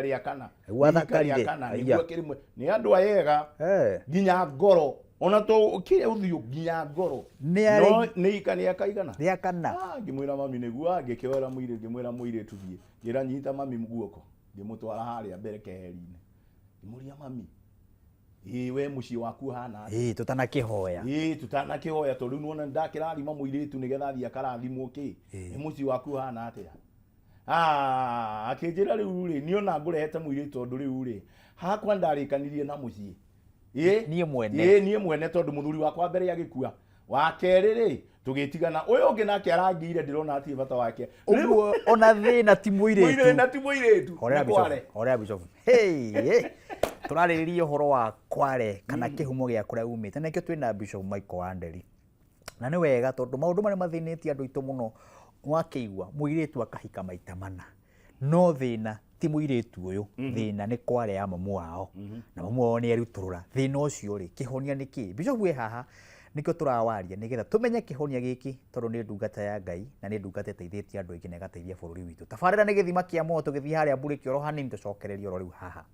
Rĩa kana. Nĩguo Nĩ ihika rĩa athakarire. kana. Aya. Nĩguo akĩrĩ nĩ andũ ayega nginya ngoro ona to kĩrĩa ũthiũ nginya ngoro. Nĩ arĩ- No nĩ ihika nĩ akaigana. Rĩa kana. Ah, ngĩmwĩra mami nĩguo, ngĩkĩoera mũirĩtu, ngĩmwĩra mũirĩtu thiĩ, ngĩra nyita mami guoko, ngĩmũtwara harĩa mbere keheri-inĩ, ngĩmũria mami, ĩĩ we mũciĩ waku ũhana atĩa? Ĩĩ, tũtanakĩhoya. Ĩĩ, tũtanakĩhoya, tondũ rĩu nĩwona nĩndakĩrathima mũirĩtu nĩgetha athiĩ akarathimwo kĩ. Ĩĩ. Nĩ mũciĩ waku ũhana atĩa? Ah, akĩnjĩra rĩu rĩ, niĩ ona ngũrehete mũirĩtu tondũ rĩu rĩ, hakwa ndarĩkanirie na mũciĩ. Ĩĩ. Niĩ mwene. Ĩĩ, niĩ mwene, tondũ mũthuri wakwa mbere agĩkua. Wa kerĩ rĩ, tũgĩtigana. Ũyũ ũngĩ nake arangĩire, ndĩrona hatirĩ bata wake. Rĩu Ũguo ona thĩna ti mũirĩtu mũirĩtu. na ti mũirĩtu. Horera Nĩ Bishop, kware. horera Bishop. Hey, hey. Tũrarĩrĩria ũhoro wa kware kana kĩhumo gĩa kũrĩa umĩte, na nĩkĩo twĩna Bishop Michael Wanderi. Na nĩ wega tondũ maũndũ marĩa mathĩnĩtie andũ aitũ mũno, wakĩigua mũirĩtu akahika maita mana, no thĩna ti mũirĩtu ũyũ, thĩna nĩ kware ya mamu wao, na mamu wao nĩ erutũrũra. Thĩna ũcio rĩ, kĩhonia nĩ kĩ? Bishop wĩ haha nĩkĩo tũrawaria nĩgetha tũmenye kĩhonia gĩkĩ, tondũ nĩ ndungata ya Ngai na nĩ ndungata ĩteithĩtie andũ aingĩ na ĩgateithia bũrũri witũ. Tabarĩra nĩ gĩthima kĩa muoyo, tũgĩthiĩ harĩa mbũrĩ kĩoro hanini, tũcokererie oro rĩu haha.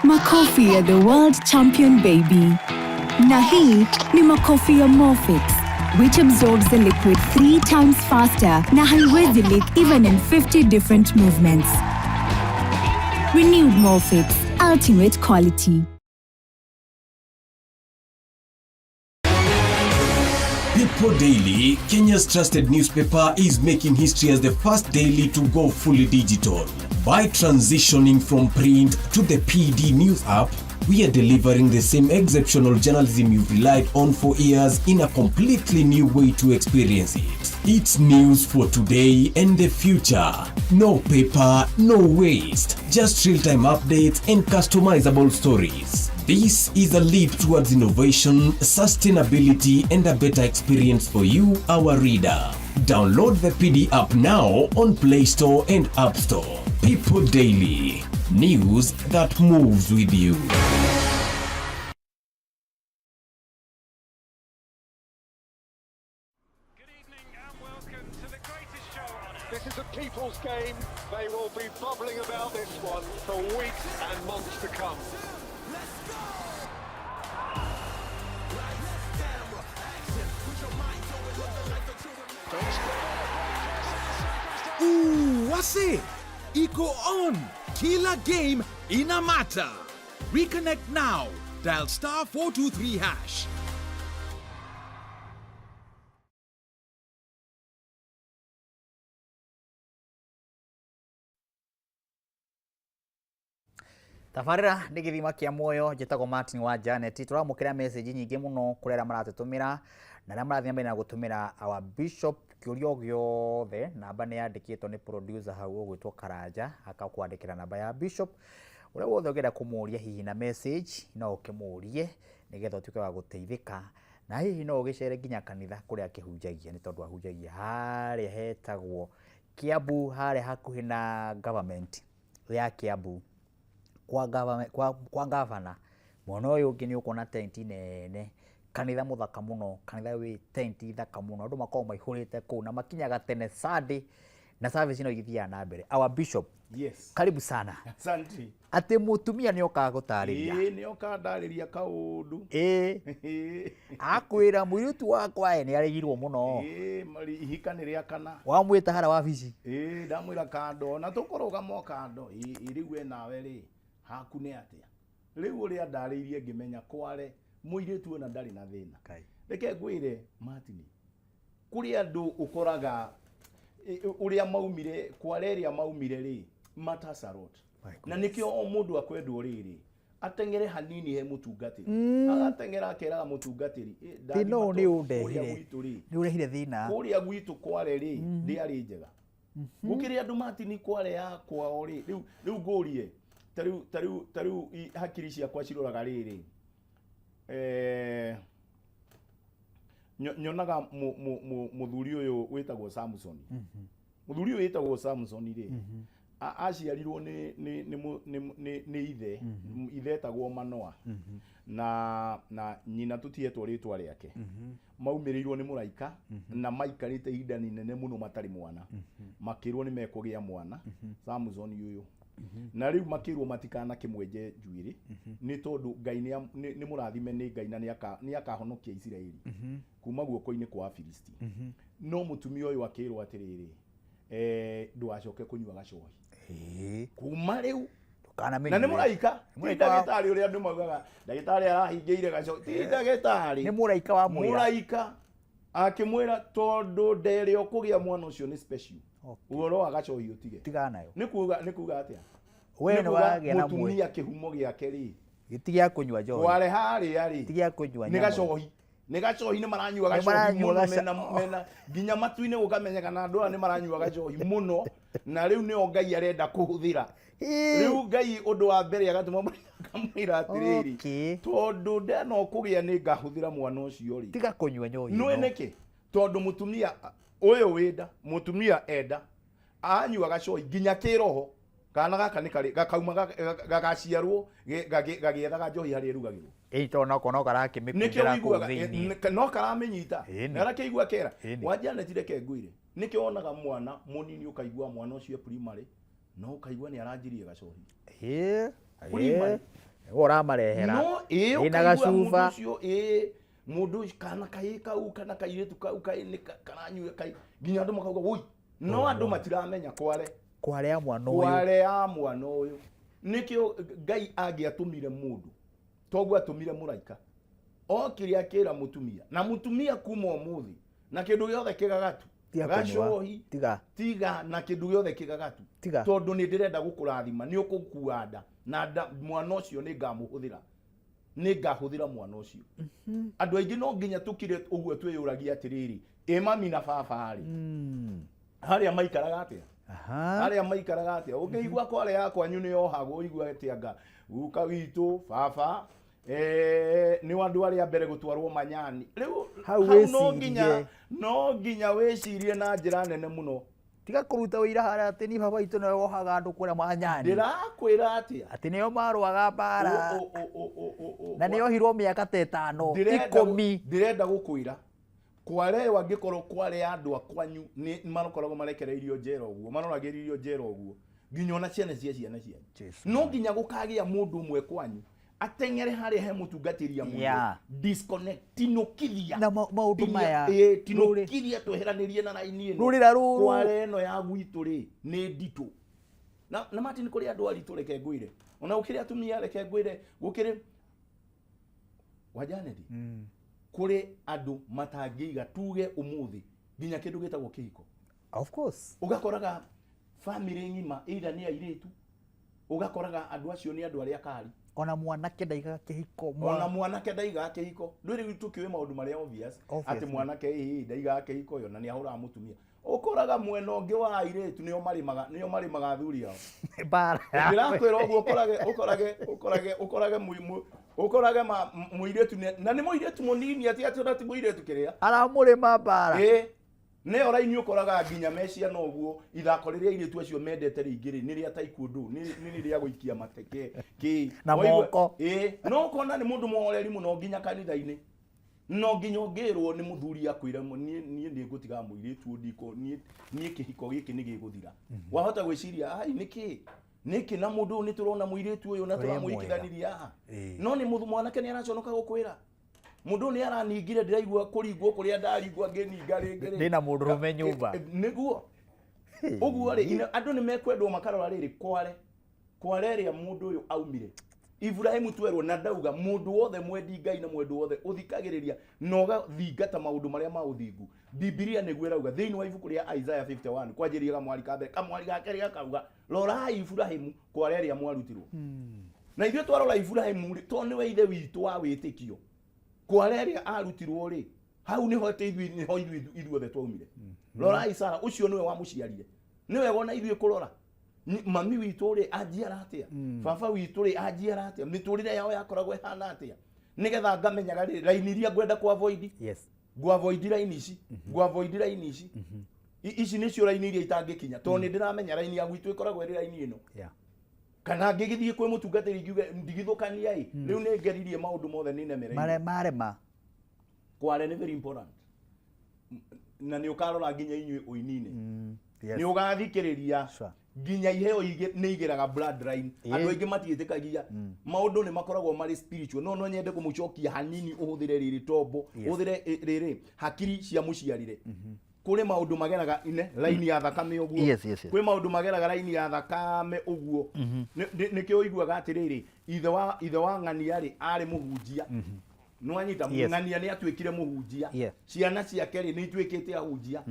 Makofi ya the world champion baby. Na hii ni makofi ya Morfix, which absorbs the liquid 3 times faster na haiwezi leak even in 50 different movements. Renewed Morfix, ultimate quality. People Daily, Kenya's trusted newspaper, is making history as the first daily to go fully digital. By transitioning from print to the PD News app, we are delivering the same exceptional journalism you've relied on for years in a completely new way to experience it. It's news for today and the future. No paper, no waste. Just real-time updates and customizable stories. This is a leap towards innovation, sustainability, and a better experience for you, our reader. Download the PD app now on Play Store and App Store. People Daily. News that moves with you. Good evening and welcome to the greatest show on earth. This is a people's game. They will be bubbling about this one for weeks and months to come. Ooh, wase iko on. Kila game ina matter. Reconnect now. Dial star 423 hash. Tabarĩra nĩ gĩthima kĩa muoyo, njĩtagwo Martin wa Janet. Tũramũkĩra message nyingĩ mũno kũrĩ arĩa maratũtũmĩra na arĩa marathiĩ na mbere na gũtũmĩra our bishop kĩũria o gĩothe. Namba nĩ yandĩkĩtwo nĩ producer hau ũgwĩtwo Karanja, akakwandĩkĩra namba ya bishop. Ũrĩa wothe ũngĩenda kũmũria hihi na message no ũkĩmũrie nĩgetha ũtuĩke wa gũteithĩka, na hihi no ũgĩcere nginya kanitha kũrĩa akĩhunjagia, nĩ tondũ ahunjagia harĩa hetagwo Kiambu, harĩa hakuhĩ na government ya Kiambu, kwa government, kwa gavana. Mwena ũyũ ũngĩ nĩ ũkuona tenti nene, kanitha mũthaka mũno, kanitha wĩ tenti thaka mũno, andũ makoragwo maihũrĩte kũu na makinyaga tene Sunday na service no ithiaga na mbere. Our bishop, Yes. karibu sana. Asante. Atĩ mũtumia nĩ okaga gũtarĩria. Ĩĩ, nĩ oka ndarĩria kaũndũ. Ĩĩ, akwĩra mũirĩtu wakwa ĩ nĩ aregirwo mũno. Ĩĩ, ihika nĩ rĩa kana. Wamwĩta harĩa wabici. Ĩĩ, ndamwĩra kando na tũkũrũgama o kando. Ĩĩ, ĩ, rĩu we nawe rĩ, haku nĩ atĩa? Rĩu ũrĩa ndarĩirie ngĩmenya kware mũirĩtu ona ndarĩ na thĩna. Kai. Reke ngwĩre Martin, kũrĩ andũ ũkoraga ũrĩa maumire, kware ĩrĩa maumire rĩ, matters a lot. My Na nĩkĩo o mũndũ akwendwo rĩrĩ, ateng'ere hanini he mũtungatĩri. Agateng'era akeraga mũtungatĩri, Thĩna ũyũ nĩ tondũ ũndehire. kũrĩa gwitũ rĩ, Nĩ ũrehire thĩna. kũrĩa gwitũ kware rĩ, ndĩarĩ njega. Gũkĩrĩ andũ Martin kware ya kwao rĩ, rĩu ngũrie, ta rĩu hakiri ciakwa ciroraga rĩrĩ. Nyonaga mũthuri ũyũ wĩtagwo Samson. Mũthuri ũyũ wĩtagwo Samson rĩ, Aciarirwo nĩ nĩ ithe. Ithe etagwo Manoa na nyina tũtietwo rĩtwa rĩake. Maumĩrĩirwo nĩ mũraika na maikarĩte ihinda inene mũno matarĩ mwana, makĩrwo nĩ mekũgĩa mwana Samson ũyũ, na rĩu makĩrwo matikanakĩmwenje njuĩrĩ nĩ tondũ Ngai nĩ mũrathime nĩ Ngai na nĩ akahonokia Isiraeli kuma guoko-inĩ kwa Afilisti. No mũtumia ũyũ akĩrwo atĩrĩrĩ, ndũgacoke kũnyua gacohi kuma rĩu. Na nĩ mũraika, ti ndagĩtarĩ ũrĩa andũ maugaga ndagĩtarĩ arahingĩire gacohi, ti ndagĩtarĩ. Nĩ mũraika wa mwĩra. Mũraika akĩmwĩra tondũ nderĩ ũkũgĩa mwana ũcio nĩ special, ũhoro wa gacohi ũtige. Tigana nayo. Nĩ kuga atĩa? We Nĩ nĩ kuga wagĩa na mwe mũtumia kĩhumo gĩake rĩ gĩti gĩa kũnyua njohi. Kware harĩa rĩ Ti gĩa kũnyua nĩ nyamũ. gacohi, nĩ gacohi, nĩ maranyua Nĩ gacohi maranyua mũno. Mena nginya matu-inĩ gũkamenyeka na andũ aya nĩ maranyua gacohi mũno, na rĩu nĩo Ngai arenda kũhũthĩra. Rĩu Ngai ũndũ wa mbere agatũma mũraika akamwĩra atĩrĩrĩ, tondũ ndena ũkũgĩa nĩ ngahũthĩra mwana ũcio rĩ, Tiga kũnyua njohi nĩ ĩno. Nĩkĩ? Tondũ mũtumia ũyũ wĩnda, mũtumia enda anyua gacohi nginya kĩroho kana gaka nĩ karĩ gakauma gagaciarwo gagĩethaga njohi harĩa ĩrugagĩrwo. Ĩĩ, tondũ no Nĩkĩo karakĩmĩkundĩra kũu ũiguaga thĩinĩ. No karamĩnyita. Karakĩigua kera. Wa Janet, reke ngwĩre nĩkĩo wonaga mwana mũnini, ũkaigua mwana ũcio e primary no ũkaigua nĩ aranjirie gacohi. Primary. Nĩwe ũramarehera. No ĩĩ, Ĩna ũkaigua mũndũ gacuba. ũcio, ĩĩ, mũndũ ũcio, kana kaĩ kau kana kairĩtu kau kaĩ nĩ karanyua kai nginya andũ makauga woi, no andũ matiramenya kware Kware mwana ũyũ. Kware ya mwana ũyũ. Nĩkĩo Ngai angĩatũmire mũndũ toguo atũmire mũraika okire akĩra mũtumia na mũtumia kuma ũmũthĩ na kĩndũ gĩothe kĩgagatu, Tiga kũnyua. gacohi, Tiga. tiga na kĩndũ gĩothe kĩgagatu. Tiga. Tondũ nĩ ndĩrenda gũkũrathima, nĩ ũkũkua nda na nda mwana ũcio nĩ ngamũhũthĩra, nĩ ngahũthĩra mwana ũcio. Andũ aingĩ no nginya tũkire ũguo twĩyũragia atĩrĩrĩ, ĩ mami na baba rĩ, harĩa maikaraga atĩa? Harĩa maikaraga atĩa? Ũngĩigua kware ya kwanyu nĩ yohagwo, ũigua atĩ anga guka witũ, baba, nĩ andũ arĩa mbere gũtwarwo manyani rĩu. Hau Hau no wĩcirie. nginya, no nginya wĩcirie na njĩra nene mũno. Tiga kũruta wĩira harĩa atĩ ni baba witũ nĩwe wohaga andũ kũrĩa manyani. Ndĩrakwĩra atĩa? Atĩ nĩo marũaga mbara. O- Na nĩohirwo mĩaka ta 5, 10. Ndĩrenda gũkwĩra kware ĩyo angĩkorwo kware ya andũ a kwanyu nĩ makoragwo marekereirio njera ũguo, maroragĩrĩrio njera ũguo nginya ona ciana cia ciana cianyu, Jesu. no nginya gũkagĩa mũndũ ũmwe kwanyu ateng'ere harĩa he mũtungatĩri amwĩre, "Disconnect, tinũkithia." Na maũndũ maya, Tinũkithia, tweheranĩrie na raini ĩno. Rũrĩra rũrũ. Kware ĩno ya gwitũ rĩ nĩ nditũ na Martin, kũrĩ andũ aritũ, reke ngwĩre, ona gũkĩrĩ atumia, reke ngwĩre, gũkĩrĩ wa Janet, kũrĩ andũ matangĩiga tuge ũmũthĩ nginya kĩndũ gĩtagwo kĩhiko. Of course. Ũgakoraga family ng'ima either nĩ airĩtu, ũgakoraga andũ acio nĩ andũ arĩa kari. Ona mwanake ndaigaga kĩhiko. Ona mwanake ndaigaga kĩhiko. Ndũrĩ rĩu tũkĩũĩ maũndũ marĩa obvious Obvious. Atĩ mwanake ĩĩ ndaigaga kĩhiko yo na nĩ ahũraga mũtumia. Ũkoraga mwena ũngĩ wa airĩtu nĩo marĩmaga athuri ao. Mbara. Ndĩrakwĩra ũguo, ũkorage ũkorage mũirĩtu na nĩ mũirĩtu mũnini, atĩ ona ti mũirĩtu kĩrĩa Aramũrĩma mbara. Ĩ nĩyo raini ũkoraga nginya me ciana ũguo, ithako rĩrĩa airĩtu acio mendete rĩingĩ rĩ nĩ rĩa taekwondo, nĩ rĩa gũikia mateke kĩ Na moko. Ĩ no ũkona nĩ mũndũ mũhoreri mũno nginya kanitha-inĩ, no nginya ũngĩrwo nĩ mũthuri akwĩra, "Niĩ nĩ ngũtiga mũirĩtu ũyũ, ndiko niĩ kĩhiko gĩkĩ nĩ gĩgũthira," wahota gwĩciria ai nĩkĩ nĩkĩ na mũndũ ũyũ nĩ tũrona mũirĩtu ũyũ na Ũrĩa tũramũhikithanirie haha. No nĩ mũndũ mwanake nĩ araconoka gũkwĩra mũndũ ũyũ nĩ araningire, ndĩraigua kũringwo kũrĩa ndaringwo angĩninga rĩngĩ rĩ. Ndĩna mũndũrũme nyũmba. Nĩguo ũguo rĩ, andũ nĩ mekwendwo makarora rĩrĩ kware ĩrĩa mũndũ ũyũ aumire. Ibrahimu twerwo na ndauga mũndũ wothe mwendi Ngai na mũndũ wothe ũthikagĩrĩria na ũgathingata maũndũ marĩa ma ũthingu, Bibilia nĩguo ĩrauga thĩinĩ wa ibuku rĩa Isaiah 51 kwanjĩrĩria kamwari ka mbere, kamwari ga kerĩ, gakauga rorai Ibrahimu kware ĩrĩa mwarutirwo. Na ithuĩ twarora Ibrahimu rĩ, tondũ nĩwe ithe witũ wa wĩtĩkio, kware ĩrĩa arutirwo rĩ, hau nĩho atĩ ithuĩ nĩho ithuĩ ithuothe twaumire. Rorai Sara, ũcio nĩwe wamũciarire, nĩwe wona ithuĩ kũrora mami witũ rĩ anjiara atĩa, baba witũ rĩ anjiara atĩa, mĩtũrĩre yao yakoragwo ĩhana atĩa, nĩgetha ngamenyaga rĩ raini iria ngwenda ku avoid. Ngũ avoid raini ici, ngũ avoid raini ici. Ici nĩcio raini iria itangĩkinya tondũ nĩ ndĩramenya raini ya gwitũ ĩkoragwo ĩrĩ raini ĩno. Kana ngĩgĩthiĩ kwĩ mũtungatĩri ngiuge ndigithũkania ĩ, rĩu nĩ ngeririe maũndũ mothe nĩ nemereire. Mare marema. Kware nĩ very important. Na nĩ ũkarora nginya inyuĩ ũininĩ. Yes. Nĩ ũgathikĩrĩria nginya iheo nĩ igeraga bloodline. Andũ aingĩ matiĩtĩkagia maũndũ nĩ makoragwo marĩ spiritual, no no nyende kũmũcokia hanini ũhũthĩre rĩrĩ tombo, ũhũthĩre rĩrĩ hakiri cia mũciarire. Kũrĩ maũndũ mageraga ine raini ya thakame ũguo. Yes. Kwĩ maũndũ mageraga raini ya thakame ũguo. Nĩkĩo ũiguaga atĩrĩrĩ, ithe wa ng'ania rĩ arĩ mũhunjia. Nĩwanyita? Yes. Ng'ania nĩ atuĩkire mũhunjia. Ciana ciake rĩ nĩ ituĩkĩte ahunjia.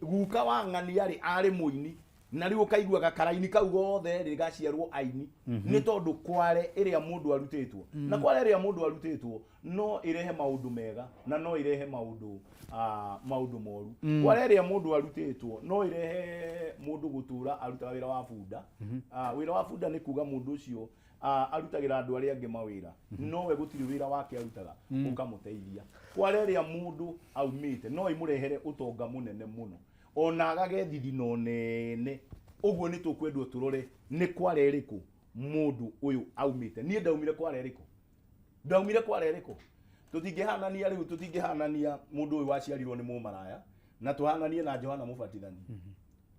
Guka wa ng'ania rĩ arĩ mũini, na rĩu ũkaiguaga karaini kau gothe rĩ gaciarwo aini. Nĩ tondũ kware ĩrĩa mũndũ arutĩtwo, na kware ĩrĩa mũndũ arutĩtwo no ĩrehe maũndũ mega na no ĩrehe maũndũ moru. Kware ĩrĩa mũndũ arutĩtwo no ĩrehe mũndũ gũtũra arutaga wĩra wa bunda. Wĩra wa bunda nĩ kuga mũndũ ũcio arutagĩra andũ arĩa angĩ mawĩra, nowe gũtirĩ wĩra wake arutaga ũkamũteithia. Kware ĩrĩa mũndũ aumĩte no ĩmũrehere ũtonga mũnene mũno, ona agage thithino nene ũguo. Nĩ tũkwendwo tũrore nĩ kware ĩrĩkũ mũndũ ũyũ aumĩte. Niĩ ndaumire kware ĩrĩkũ? Ndaumire kware ĩrĩkũ? Tũtingĩhanania rĩu, tũtingĩhanania mũndũ ũyũ waciarirwo nĩ mũmaraya na tũhananie na Johana Mũbatithania.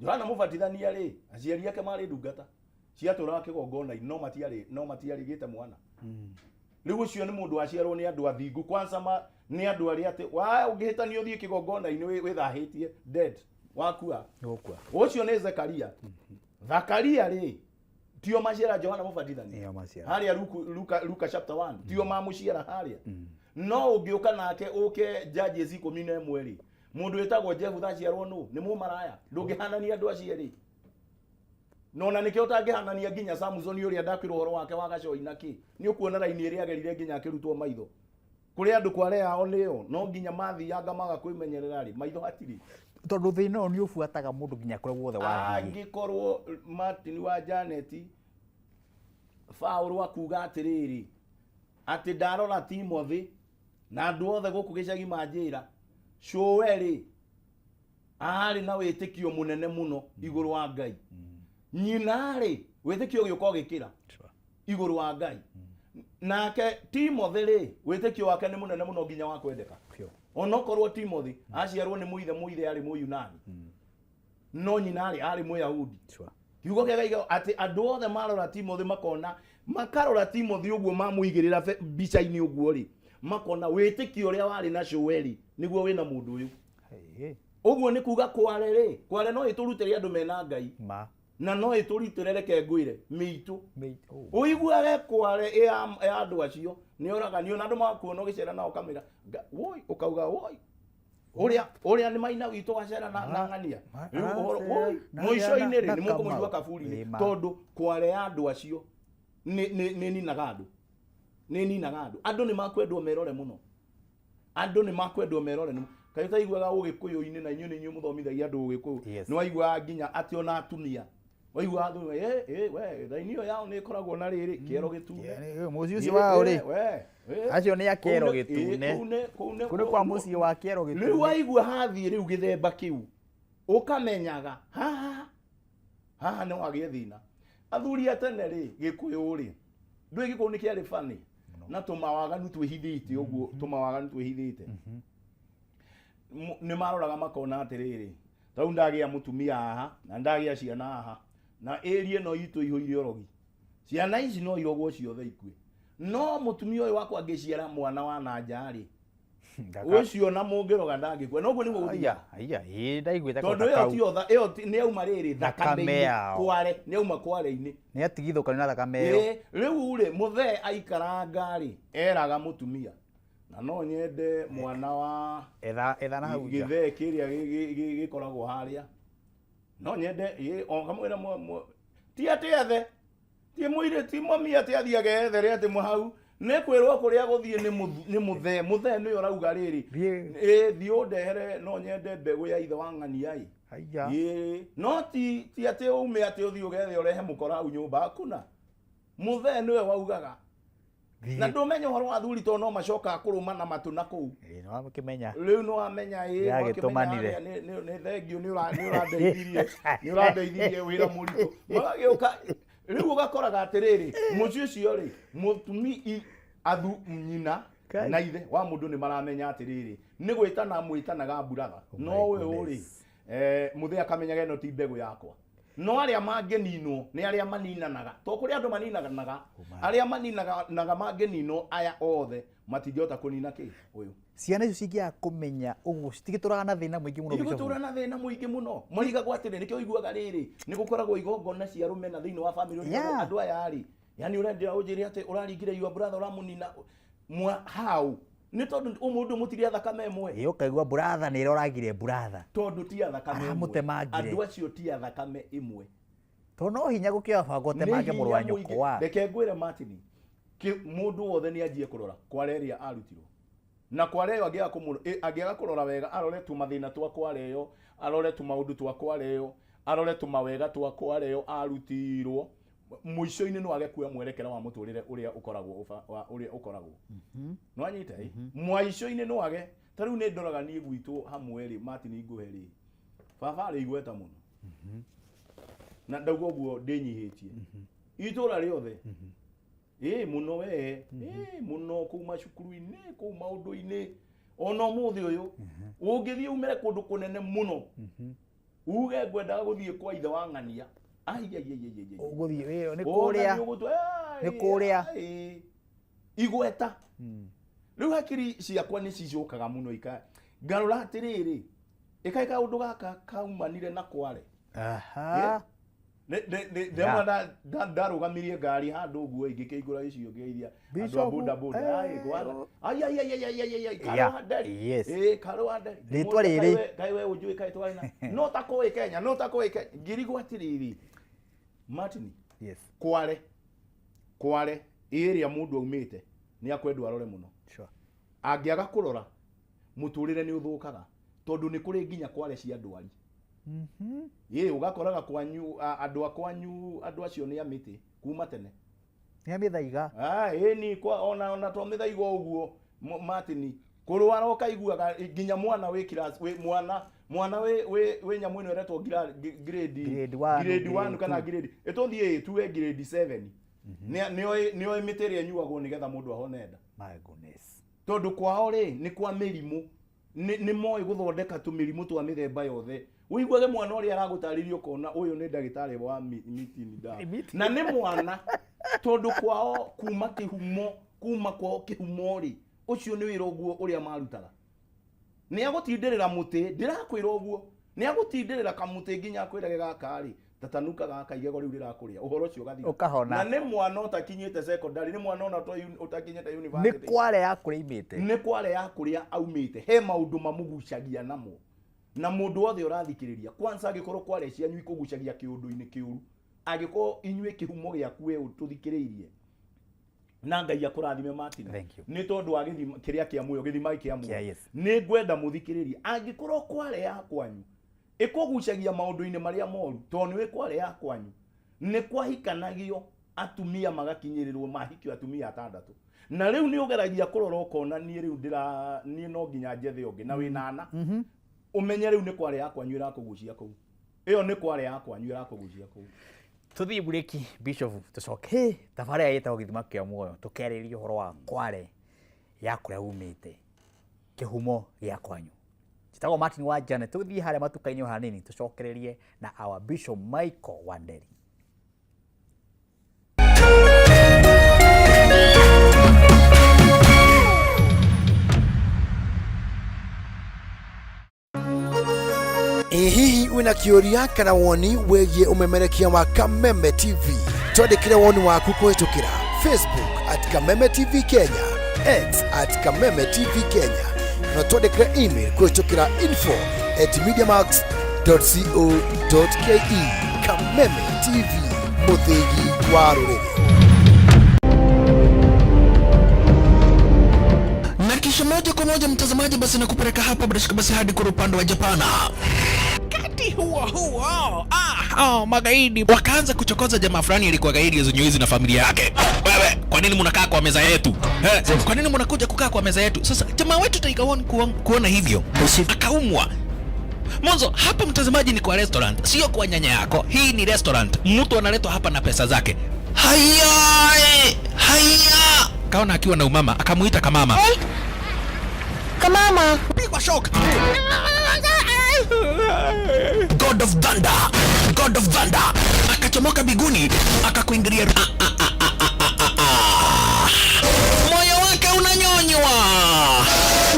Johana Mũbatithania rĩ, aciari ake marĩ ndungata ciatũraga kĩgongona-inĩ, no matiarĩ gĩte mwana. Rĩu ũcio nĩ mũndũ waciarwo nĩ andũ athingu kwanza, ma nĩ andũ arĩa atĩ wa ũngĩhĩtania ũthiĩ kĩgongona-inĩ wĩthahĩtie dead, wakua. Gũkua. Ũcio nĩ Zekaria. Zakaria rĩ, tio maciara Johana Mũbatithania? Nĩo maciara. Harĩa Luka chapter 1, tio mamũciara harĩa? No ũngĩũka nake ũke Judges 11 rĩ, mũndũ wĩtagwo Jefutha aciarwo nũ? Nĩ mũmaraya. Ndũngĩhanania andũ acio erĩ. Nona nĩkĩo ũtangĩhanania nginya Samson ũrĩa ndakwĩra ũhoro wake wa gacoi na kĩ. Nĩ ũkuona raini ĩrĩa agerire nginya akĩrutwo maitho. Kũrĩ andũ kware yao nĩyo no nginya mathianga maga kwĩmenyerera rĩ, maitho hatirĩ. Tondũ thĩna ũyũ nĩ ũbuataga mũndũ nginya kũrĩa guothe wathiĩ. Angĩkorwo Martin wa Janet Paũlũ akuga atĩrĩrĩ, atĩ ndarora Timothy na andũ othe gũkũ gĩcagi manjĩra cũwe rĩ arĩ na wĩtĩkio mũnene mũno igũrũ wa Ngai, nyina rĩ wĩtĩkio ũgĩũka ũgĩkĩra igũrũ wa Ngai, nake Timothy rĩ wĩtĩkio wake nĩ mũnene mũno nginya wa kwendeka. Onokorwo Timothy aciarwo nĩ mũithe, mũithe arĩ Mũyunani, no nyina rĩ arĩ Mũyahudi. Kiugo kĩa Ngai atĩ andũ othe marora Timothy makona, makarora Timothy ũguo mamũigĩrĩra mbica-inĩ ũguo rĩ, makona wĩtĩkio ũrĩa warĩ na cũwe rĩ nĩguo wĩna mũndũ ũyũ. Ũguo nĩ kuga kware rĩ, kware no ĩtũrutĩre andũ mena Ngai. Ma. Na no ĩtũrutĩre, reke ngwĩre, mĩitũ. Oh. Ũiguage kware ĩ ya andũ acio nĩ ũraganio na andũ magakuona ũgĩcera nao kamĩra woi, ũkauga woi, ũrĩa nĩ maina witũ wacera na ng'ania. Rĩu ũhoro woi, mũico-inĩ rĩ na nĩ mũkũmũigua Kamau. kaburi-inĩ. Ĩ, ma. Tondũ kware ya andũ acio nĩ ninaga andũ, nĩ ninaga andũ. Andũ nĩ makwendwo merore mũno, andũ nĩ makwendwo merore nĩ kaĩ ũtaiguaga ũgĩkũyũ-inĩ, na inyuĩ nĩ inyuĩ mũthomithagia andũ ũgĩkũyũ. Yes. Nĩ waiguaga nginya atĩ ona atumia waiguaga athuri, we raini ĩyo yao nĩ ĩkoragwo na rĩrĩ kĩero gĩtune. Yeah, mũciĩ ũcio wao rĩ We, we. Acio nĩ a kĩero Kũu gĩtune. Kũu Kũu nĩ kwa mũciĩ wa kĩero rĩu gĩtune. Waigua hathiĩ rĩu gĩthemba kĩu ũkamenyaga haha haha nĩ wagĩe thĩna. Athuri a tene rĩ, gĩkũyũ rĩ, ndũĩ gĩkũyũ nĩ kĩarĩ bani na tũmawaganu twĩhithĩte ũguo, tũmawaganu twĩhithĩte. Nĩ maroraga makona atĩrĩrĩ, tarĩu ndagĩa mũtumia haha na ndagĩa ciana haha na ĩri ĩno itũ ihũire ũrogi, ciana ici no irogwo ciothe ikue, no mũtumia ũyũ wakwa angĩciara mwana wa na nja rĩ, ũcio na mũngĩroga ndangĩkua. Noguo nĩguo gũthiaga. Aya, ĩĩ, ndaiguĩte Tondũ kota ĩyo kau. tiyo ĩyo nĩ yauma rĩrĩ Thakame thakame-inĩ yao. kware nĩ yauma kware-inĩ. Nĩ atigithũkanio na thakame ĩyo. Ĩĩ, rĩu rĩ mũthee aikaranga rĩ eraga mũtumia na no nyende mwana wa Etha na hau nja. Gĩthee kĩrĩa gĩkoragwo harĩa no nyende ĩ, o kamwĩra ti atĩ ethe, ti mũirĩ, ti mami atĩ athiage ethere atĩ hau nĩ kwĩrwo kũrĩa gũthiĩ nĩ mũthee. Mũthee nĩwe ũrauga rĩrĩ, Thiĩ. Ĩ, thiĩ ũndehere, no nyende mbegũ ya ithe wa ng'ania ĩ. Aya. Ĩĩ, no ti atĩ ume atĩ ũthiĩ ũgethe ũrehe mũkora hau nyũmba, hakuna. Mũthee nĩwe waugaga. Na ndũmenya ũhoro wa athuri tondũ no macokaga kũrũma na matũ na kũu. Ĩĩ, nĩ wamũkĩmenya. Rĩu nĩ wamenya ĩ Yagĩtũmanire. nĩ thengio nĩ ũrandeithirie nĩ ũrandeithirie wĩra mũritũ magagĩũka rĩu ũgakoraga atĩrĩrĩ mũciĩ ũcio rĩ mũtumi athu nyina Kai. na ithe wa mũndũ nĩ maramenya atĩrĩrĩ nĩ gwĩtana mwĩtanaga mburaga Oh my no ũyũ rĩ goodness. mũthee akamenyaga ĩno ti mbegũ yakwa no arĩa mangĩninwo nĩ arĩa maninanaga to kũrĩ andũ maninanaga arĩa maninanaga mangĩninwo aya othe matingĩhota kũnina kĩ ũyũ. Ciana icio cingĩaga kũmenya ũguo citigĩtũraga na thĩna mũingĩ mũno, Bishop. Igũtũra na thĩna mũingĩ mũno marigagwo atĩrĩ nĩkĩo ũiguaga rĩrĩ nĩ gũkoragwo igongona cia rũmena thĩinĩ wa family ũrigagwo andũ aya rĩ yani ũrendera ũnjĩre atĩ ũraringire your brother ũramũnina mwa how nĩ tondũ ũmũndũ mũtirĩ a thakame ĩmwe. Ĩ, ũkaigua buratha nĩ ĩroragire buratha. Tondũ ti a thakame ĩmwe. Aramũtemangire. Andũ acio ti a thakame ĩmwe. Tondũ no hinya gũkĩoya banga ũtemange Nĩ mũrũ wa hinya mũingĩ. nyũkwa. Reke ngwĩre Martin, mũndũ wothe nĩ anjie kũrora kware ĩrĩa arutirwo na kware ĩyo angĩaga kũrora wega arore tũmathĩna twa kware ĩyo arore tũmaũndũ twa kware ĩyo arore tũmawega twa kware ĩyo arutirwo mũico-inĩ no age kuoya mwerekera wa mũtũrĩre ũrĩa ũkoragwo ũrĩa ũkoragwo nĩwanyita ĩ mwaico-inĩ no age ta rĩu nĩ ndoraga niĩ gwitũ hamwe rĩ Martin ngũhe rĩ baba arĩ igweta mũno na ndauga ũguo ndĩnyihĩtie itũra rĩothe ĩ mũno we ĩ mũno kũu macukuru-inĩ kũu maũndũ-inĩ ona ũmũthĩ ũyũ ũngĩthiĩ umĩre kũndũ kũnene mũno uge ngwendaga gũthiĩ kwa ithe wa ng'ania ai ai ai ai ai Ũgũthiĩ ĩ, nĩ Ona kũrĩa nĩ ũgũtua, ai, Nĩ kũrĩa. ai, igweta rĩu hakiri ciakwa nĩ cicokaga mũno ika ngarora atĩrĩrĩ ĩkaĩ kaũndũ gaka kaumanire na kware. Aha. Ndemwa ndarũgamirie ngari handũ ũguo ingĩkĩingũra gĩcigo ngĩgeithia andũ a Bishop, boda boda ai gwara ai ai ai ai ai ai ai Yeah, Karũa Nderi yes. ĩ Karũa Nderi Rĩtwa rĩrĩ. Kaĩ we ũnjũĩ kaĩ twarĩ na no ta kũĩ Kenya no ta kũĩ Kenya ngĩrigwo atĩrĩrĩ Martin Yes. kware kware ĩrĩa mũndũ aumĩte nĩ akwendwo arore mũno. Sure. Angĩaga kũrora mũtũrĩre nĩ ũthũkaga tondũ nĩ kũrĩ nginya kware cia ndwari. Ĩ ũgakoraga kwanyu andũ a kwanyu andũ acio nĩ a mĩtĩ kuma tene. Nĩ a mĩthaiga. Ah, ĩni kwa ona to mĩthaiga ũguo Martin kũrwara ũkaiguaga nginya mwana wĩ class wĩ mwana mwana wĩ wĩ wĩ nyamũ ĩno ĩretwo grade Grade one, grade grade 1 kana two. grade ĩtũthiĩ tuwe grade 7 nĩoĩ nĩoĩ mĩtĩ ĩrĩa ĩnyuagwo nĩgetha mũndũ ahone nda. My goodness. Tondũ kwao rĩ nĩ kwa mĩrimũ nĩ moĩ gũthondeka tũmĩrimũ twa mĩthemba yothe ũiguage mwana ũrĩa aragũtarĩria ũkona ũyũ nĩ ndagĩtarĩ wa mitini ndawa Miti. na nĩ mwana tondũ kwao kuma kĩhumo kuma kwao kĩhumo rĩ ũcio nĩ wĩra ũguo ũrĩa marutaga nĩ agũtindĩrĩra mũtĩ ndĩrakwĩra ũguo nĩ agũtindĩrĩra kamũtĩ nginya akwĩrage gaka rĩ tatanuka gaka igego rĩu rĩrakũrĩa ũhoro ũcio ũgathira Ũkahona. na nĩ mwana ũtakinyĩte secondary nĩ mwana ona ũtakinyĩte Nĩ university kware ya kũrĩa imĩte. nĩ kware ya kũrĩa aumĩte he maũndũ mamũgucagia namo na mũndũ wothe ũrathikĩrĩria kwanza angĩkorwo kware cianyu ikũgucagia kĩũndũ-inĩ kĩũru angĩkorwo inyuĩ kĩhumo gĩaku we tũthikĩrĩirie na Ngai akũrathime Martin Thank you. nĩ tondũ wa gĩthima kĩrĩa kĩa muoyo gĩthima gĩkĩ kĩa muoyo Kĩa yes. nĩ ngwenda mũthikĩrĩrie angĩkorwo kware ya kwanyu ĩkũgucagia maũndũ-inĩ marĩa moru tondũ nĩwĩ kware ya kwanyu nĩ kwahikanagio atumia magakinyĩrĩrwo mahikio atumia atandatũ na rĩu nĩ ũgeragia kũrora ũkona niĩ rĩu ndĩra niĩ no nginya njethe ũngĩ na wĩna ana ũmenye rĩu nĩ kware ya kwanyu ĩrakũgucia kũu ĩyo nĩ kware ya kwanyu ĩrakũgucia kũu. Tũthiĩ bureki Bishop tũcoke thabarĩ ĩtagwo gĩthima kĩa muoyo tũkĩarĩrĩria ũhoro wa kware ya kũrĩa umĩte kĩhumo gĩa kwanyu. Njĩtagwo Martin wa Janet tũthiĩ harĩa matuka-inĩ o hanini tũcokererie na our Bishop Michael Wanderi. Ĩ hihi wĩna kĩũria kana woni wĩgiĩ ũmemerekia wa Kameme TV? Twandĩkĩre woni waku kũhĩtũkĩra Facebook at Kameme TV Kenya, X at Kameme TV Kenya, na twandĩkĩre email kũhĩtũkĩra info@mediamax.co.ke. Kameme TV, mũthĩgi wa rũrĩrĩ. Na kisha moja kwa moja mtazamaji, basi nakupeleka hapa bila shaka basi hadi kwa upande wa Japana. Wakati huo huo, Hao magaidi wakaanza kuchokoza jamaa fulani alikuwa gaidi zenye na familia yake. Wewe, kwa nini mnakaa kwa meza yetu? Eh, kwa nini mnakuja kukaa kwa meza yetu? Sasa jamaa wetu Tiger One kuona hivyo akaumwa. Mwanzo hapa mtazamaji, ni kwa restaurant, sio kwa nyanya yako. Hii ni restaurant, mtu analetwa hapa na pesa zake. Haya, haya, kaona akiwa na umama, akamuita kamama. Kamama. Pigwa shock. God of Thunder, God of Thunder akachomoka biguni akakuingilia. Ah, ah, ah, ah, ah, ah, ah. Moyo wake unanyonywa.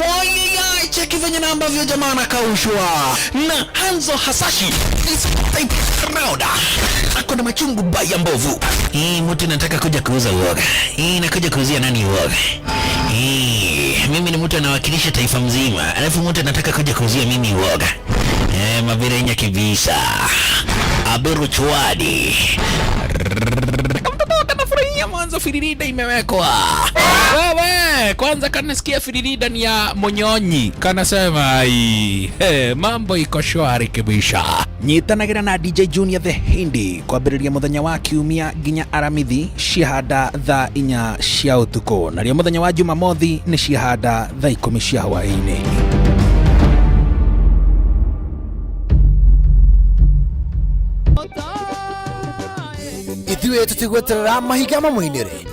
Wai, cheki venye na ambavyo jamaa anakaushwa na Hanzo Hasashi is type round. Ako na machungu baya mbovu. Hii mtu nataka kuja kuuza uoga. Hii nakuja kuuzia nani uoga? Hii mimi ni mtu anawakilisha taifa mzima, alafu mtu anataka kuja kuuzia mimi uoga. Eh, mabirenya kibisa. Aberu chwadi. Kamtoto kanafurahia mwanzo firirida imewekwa. Wewe kwanza kanasikia firirida ni ya Monyonyi, kanasema ai, he, mambo iko shwari kabisa. Nyitanagĩra na DJ Junior the Hindi kwambĩrĩria mũthenya wa kiumia nginya aramithi ciahanda thaa 4 cia ũtukũ, narĩo mũthenya wa Jumamothi nĩ ciahanda thaa 10 cia hwaĩ-inĩ. Ithuĩ tũtigweterera mahiga mamũinĩre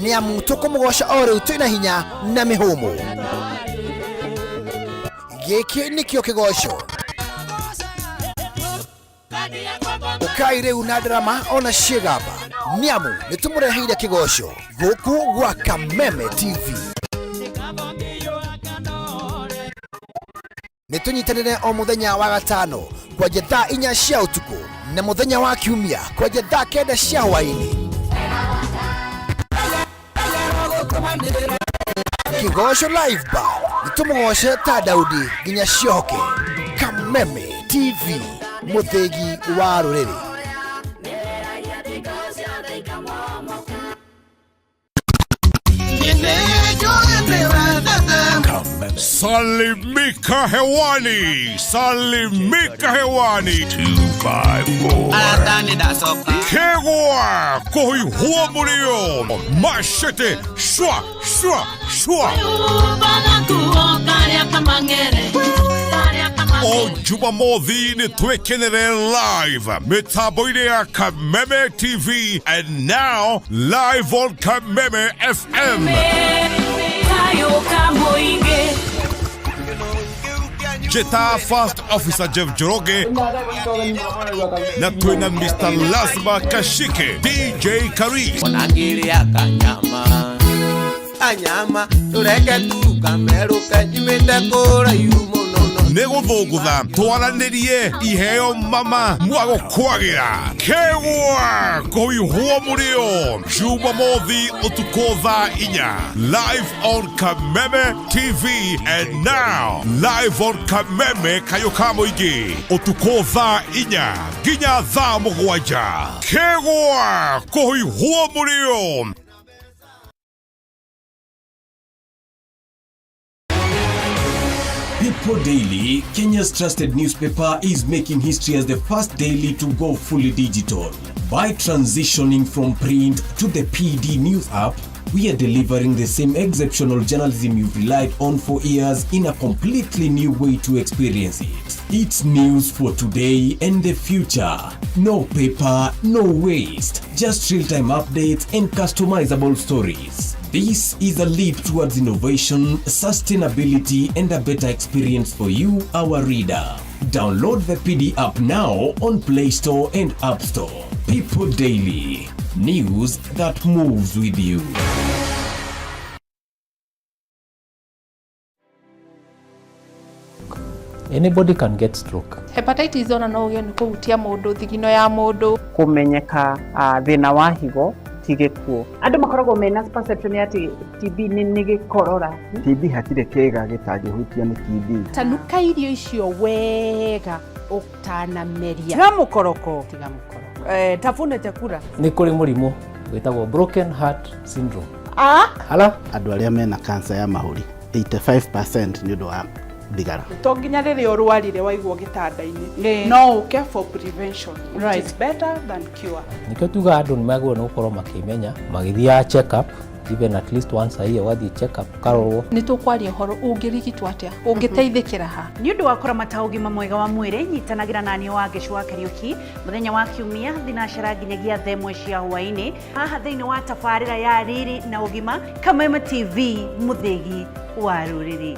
nĩ amu tũkũmũgoca o rĩu twĩna hinya na mĩhũmũ. Gĩkĩ nĩkĩo kĩgoco. Ũkai rĩu na ndarama ona ciĩgamba nĩ amu nĩ tũmũreheire kĩgoco gũkũ gwa Kameme TV. Nĩ tũnyitanĩre o mũthenya wa gatano kwanja thaa 4 cia ũtukũ na mũthenya wa kiumia kwanja thaa 9 cia hwaĩ-inĩ. Kĩgoco Live Band nĩ tũmũgoce ta Daudi nginya ciohoke. Kameme TV, mũthĩgi wa rũrĩrĩ. Salimika hewani, salimika hewani. 254. Kegwa kohi huo murio. Machete shwa shwa shwa. O Jumamothi nĩ twĩkenere live mĩtambo-inĩ ya Kameme TV and now live on Kameme FM. Jeta First Officer Jeff Njoroge na twĩna Mr. Lazima Kashike DJ Karis. Onangĩrĩa kanyama kanyama tũreke tu kamerũke nyumĩte kũraihu mũno. Nĩ gũthũngũtha twaranĩrie iheo mama mwagũkwagĩra kegwa kũihwo mũrĩo Jumamothi ũtukũ thaa 4 live on Kameme TV and now live on Kameme kayũ ka mũingĩ ũtukũ thaa 4 nginya thaa 7 kegwa kũihwo mũrĩo. People Daily, Kenya's trusted newspaper, is making history as the first daily to go fully digital. By transitioning from print to the PD News app, we are delivering the same exceptional journalism you've relied on for years in a completely new way to experience it. It's news for today and the future. No paper, no waste. Just real-time updates and customizable stories. This is a leap towards innovation, sustainability, and a better experience for you, our reader. Download the PD app now on Play Store and App Store. People Daily, news that moves with you. Anybody can get stroke. Hepatitis ona no ũgĩe nĩ kũhutia mũndũ thigino ya mũndũ. Kũmenyeka thĩna wa higo ti gĩkuũ. Andũ makoragwo mena perception ya atĩ TB nĩ gĩkorora. TB hatirĩ kĩĩga gĩtangĩhutio nĩ TB. Tanuka irio icio wega ũtanameria. Tiga mũkoroko. Tiga mũkoroko. Tafuna chakula. Nĩ kũrĩ mũrimũ wĩtagwo broken heart syndrome. Ah? Hala? Andũ arĩa mena cancer ya mahũri 85% nĩ ũndũ wa Thigara. To nginya rĩrĩa ũrwarire waigwo gĩtanda-inĩ, no ũke for prevention, which is better than cure. Nĩkĩo tugaga andũ nĩ magĩrĩirwo nĩ gũkorwo makĩmenya magĩthiaga check up even at least once a year, ũgathiĩ check up ũkarorwo. Nĩ tũkwaria ũhoro ũngĩrigitwo atĩa, ũngĩteithĩkĩra ha. Nĩ ũndũ wa kũramata ũgima mwega wa mwĩrĩ, nyitanagĩra na niĩ Wangeci wa Kariũki mũthenya wa Kiumia thinacara nginyagia thaa 1 cia hwaĩ-inĩ haha thĩinĩ wa tabarĩra ya Riri na Ũgima, Kameme TV, mũthĩgi wa rũrĩrĩ.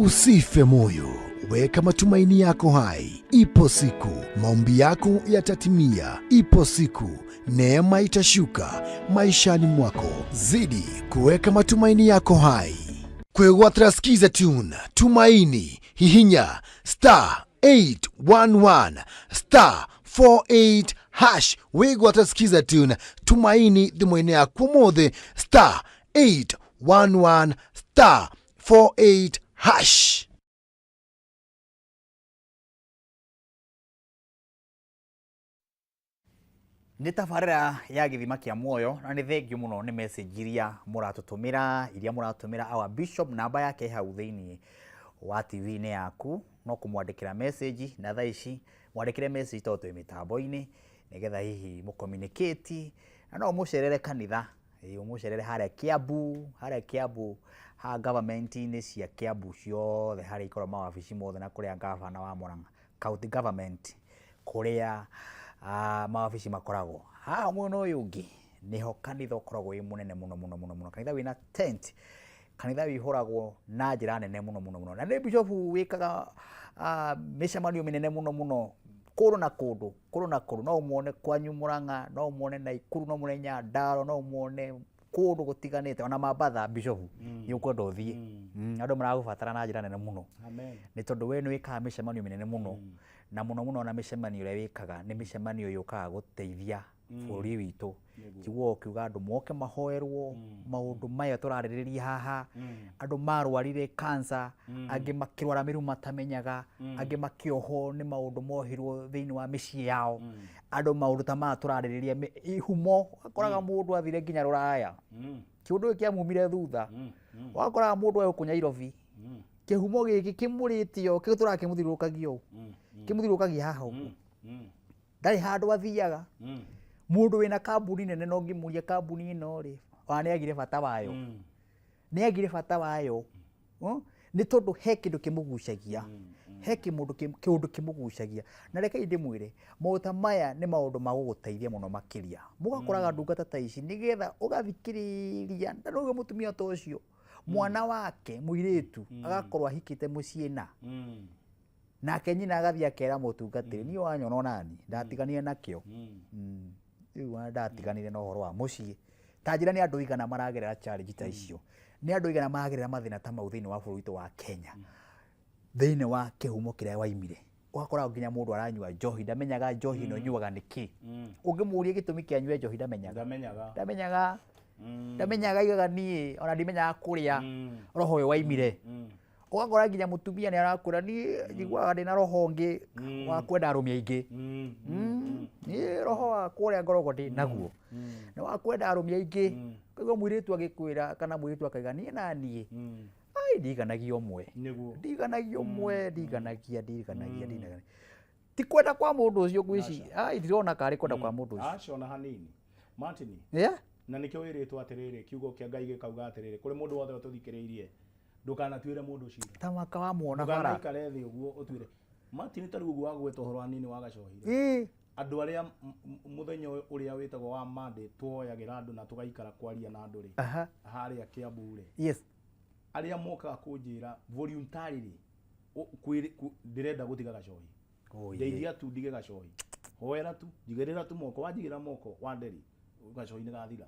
Usife moyo, weka matumaini yako hai. Ipo siku maombi yako yatatimia. Ipo siku neema itashuka maishani mwako. Zidi kuweka matumaini yako hai. Kwĩgwatĩra Skiza Tune Tumaini, hihinya star 811 star 48 hash wĩgwatĩra Skiza Tune Tumaini thimũ-inĩ yaku ũmũthĩ, star 811 star 48 hash. Nĩ tabarĩra ya Gĩthima kĩa Muoyo, na nĩ thengiũ mũno nĩ message iria mũratũtũmĩra, iria mũratũmĩra our bishop. Namba yake hau thĩinĩ wa TV-inĩ yaku, no kũmwandĩkĩra message, na thaa ici mwandĩkĩre message tondũ twĩ mĩtambo-inĩ, nĩgetha hihi mũcommunicate, na no ũmũcerere kanitha, ũmũcerere harĩa Kiambu, harĩa Kiambu ha government-inĩ cia Kiambu ciothe, harĩa ikoragwo mawabici mothe, na kũrĩa gavana wa Murang'a county government, kũrĩa mawabici makoragwo. Haha mwena ũyũ ũngĩ nĩho kanitha ũkoragwo wĩ mũnene mũno mũno mũno mũno, kanitha wĩna tent, kanitha wĩihũragwo na njĩra nene mũno mũno mũno, na nĩ bishop wĩkaga mĩcemanio mĩnene mũno mũno kũndũ na kũndũ, kũndũ na kũndũ. No ũmuone kwanyu Murang'a, no ũmuone Naikuru, no ũmuone Nyandarua, no ũmuone kũndũ gũtiganĩte, ona Mambatha. Bishop, nĩ ũkwenda ũthiĩ. Andũ maragũbatara na njĩra nene mũno. Amen. Nĩ tondũ we nĩ wĩkaga mĩcemanio mĩnene mũno, na mũno mũno ona mĩcemanio ĩrĩa wĩkaga nĩ mĩcemanio yũkaga gũteithia bũrũri witũ. Njiguaga ũkiuga andũ moke mahoerwo maũndũ maya tũrarĩrĩria haha, andũ marwarire cancer, angĩ makĩrwara mĩrimũ matamenyaga, angĩ makĩohwo nĩ maũndũ mohirwo thĩinĩ wa mĩciĩ yao, andũ maũndũ ta maya tũrarĩrĩria, ihumo wakoraga mũndũ athire nginya rũraya, kĩũndũ gĩkĩ kĩamumire thutha, wakoraga mũndũ e gũkũ Nairobi, kĩhumo gĩkĩ kĩmũrĩte o kĩtũraga kĩmũthiũrũrũkagia ũũ, kĩmũthiũrũrũkagia haha ũguo, ndarĩ handũ athiaga. Mũndũ wĩna kambuni nene, no ngĩmũria kambuni ĩno rĩ, ona nĩ agire bata wayo, nĩ agire bata wayo. Nĩ tondũ he kĩndũ kĩmũgucagia, he kĩmũndũ kĩũndũ kĩmũgucagia. Na rekei ndĩmwĩre, maũndũ ta maya nĩ maũndũ ma gũgũteithia mũno makĩria. Mũgakoraga ndungata ta ici nĩgetha ũgathikĩrĩria, na rĩu mũtumia ta ũcio, mwana wake mũirĩtu agakorwo ahikĩte mũciĩ na nake nyina agathiĩ akera mũtungatĩri, niĩ wanyona onani ndatiganire nakĩo. Rĩu ona ndatiganire na ũhoro wa mũciĩ. Ta njĩra nĩ andũ igana maragerera challenge ta icio, nĩ andũ igana maragerera mathĩna ta mau thĩinĩ wa bũrũri witũ wa Kenya, thĩinĩ wa kĩhumo kĩrĩa waimire. Ũgakora nginya mũndũ aranyua njohi, ndamenyaga njohi ĩno nyuaga nĩkĩ. Ũngĩmũria gĩtũmi kĩa anyue njohi, ndamenyaga. Ndamenyaga. Ndamenyaga, ndamenyaga. Aigaga niĩ ona ndimenyaga kũrĩa roho ũyũ waimire. Ũgakora nginya mũtumia nĩ arakwĩra, niĩ njiguaga ndĩna roho ũngĩ wa kwenda arũme aingĩ. Niĩ roho wa kũrĩa ngoragwo ndĩ naguo nĩ wa kwenda arũme aingĩ. Koguo mũirĩtu agĩkwĩra, kana mũirĩtu akaiga, niĩ na niĩ ai ndiganagia ũmwe, ndiganagia ũmwe, ndiganagia, ndiganagia, ndiganagia. Ti kwenda kwa mũndũ ũcio ngwĩci, ai ndirona karĩ kwenda kwa mũndũ ũcio. Aca ona hanini, Martin. Yeah? Na nĩkĩo wĩrĩtwo atĩrĩrĩ, kiugo kĩa Ngai gĩkauga atĩrĩrĩ, kũrĩ mũndũ wothe ũtũthikĩrĩirie, ndũkanatuĩre mũndũ cira. Ta maka wa muona bara. Ndũkanaikare thĩ ũguo ũtuĩre Martin. Ta rĩu ũguo wagweta ũhoro wa nini wa gacohi rĩ, andũ arĩa mũthenya ũyũ ũrĩa wĩtagwo wa Monday tuoyagĩra andũ na tũgaikara kwaria na andũ rĩ, harĩa Kiambu rĩ, arĩa mokaga kũnjĩra voluntarily, ndĩrenda gũtiga gacohi, ndeithia tu ndige gacohi, hoera tu, njigĩrĩra tu moko, wanjigĩrĩra moko wa nderi, gacohi nĩ gathira.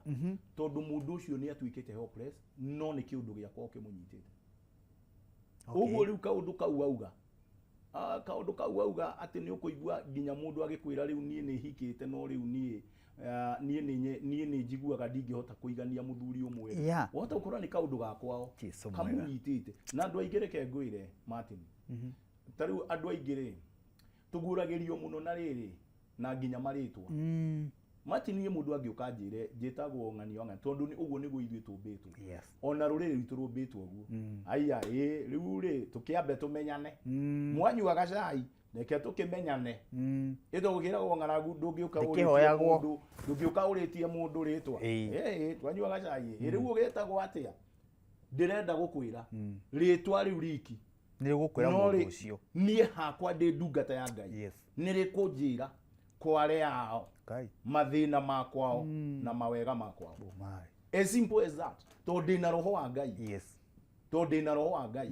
Tondũ mũndũ ũcio nĩ atuĩkĩte hopeless, no nĩ kĩũndũ gĩakwa kĩmũnyitĩte. Ũguo rĩu kaũndũ kau auga, kaũndũ kau auga atĩ nĩ ũkũigua nginya mũndũ agĩkwĩra, rĩu niĩ nĩ hikĩte, no rĩu niĩ niĩ nĩ njiguaga ndingĩhota kũigania mũthuri ũmwe. Wahota gũkorwo nĩ kaũndũ ga kwao Jesu mwega. kamũnyitĩte. Na andũ aingĩ, reke ngwĩre Martin, ta rĩu andũ aingĩ rĩ, Tũguũragĩrio mũno na rĩrĩ na nginya marĩtwa. Martin, niĩ mũndũ angĩũka anjĩre njĩtagwo ng'ani wa ng'ani, tondũ nĩ ũguo nĩguo ithuĩ tũmbĩtwo. Ona rũrĩrĩ rwitũ rũmbĩtwo ũguo. Aya, ĩ rĩu rĩ, tũkĩambe tũmenyane. Mwanyuaga cai, reke tũkĩmenyane. Ĩtũgũkĩragwo ng'aragu, ndũngĩũka ũrĩtie Ndĩkĩhoyagwo. mũndũ, ndũngĩũka ũrĩtie mũndũ rĩtwa. Ĩ twanyuaga cai, ĩ rĩu ũgĩtagwo atĩa? Ndĩrenda gũkwĩra rĩtwa rĩu riki Nĩ rĩgũkwĩra no mũndũ rĩ- ũcio. Niĩ hakwa ndĩ ndungata ya Ngai, nĩ rĩkũnjĩra kware yao, Ngai. mathĩna makwao na mawega makwao. My. As simple as that, tondũ ndĩna roho wa Ngai. Tondũ ndĩna roho wa Ngai.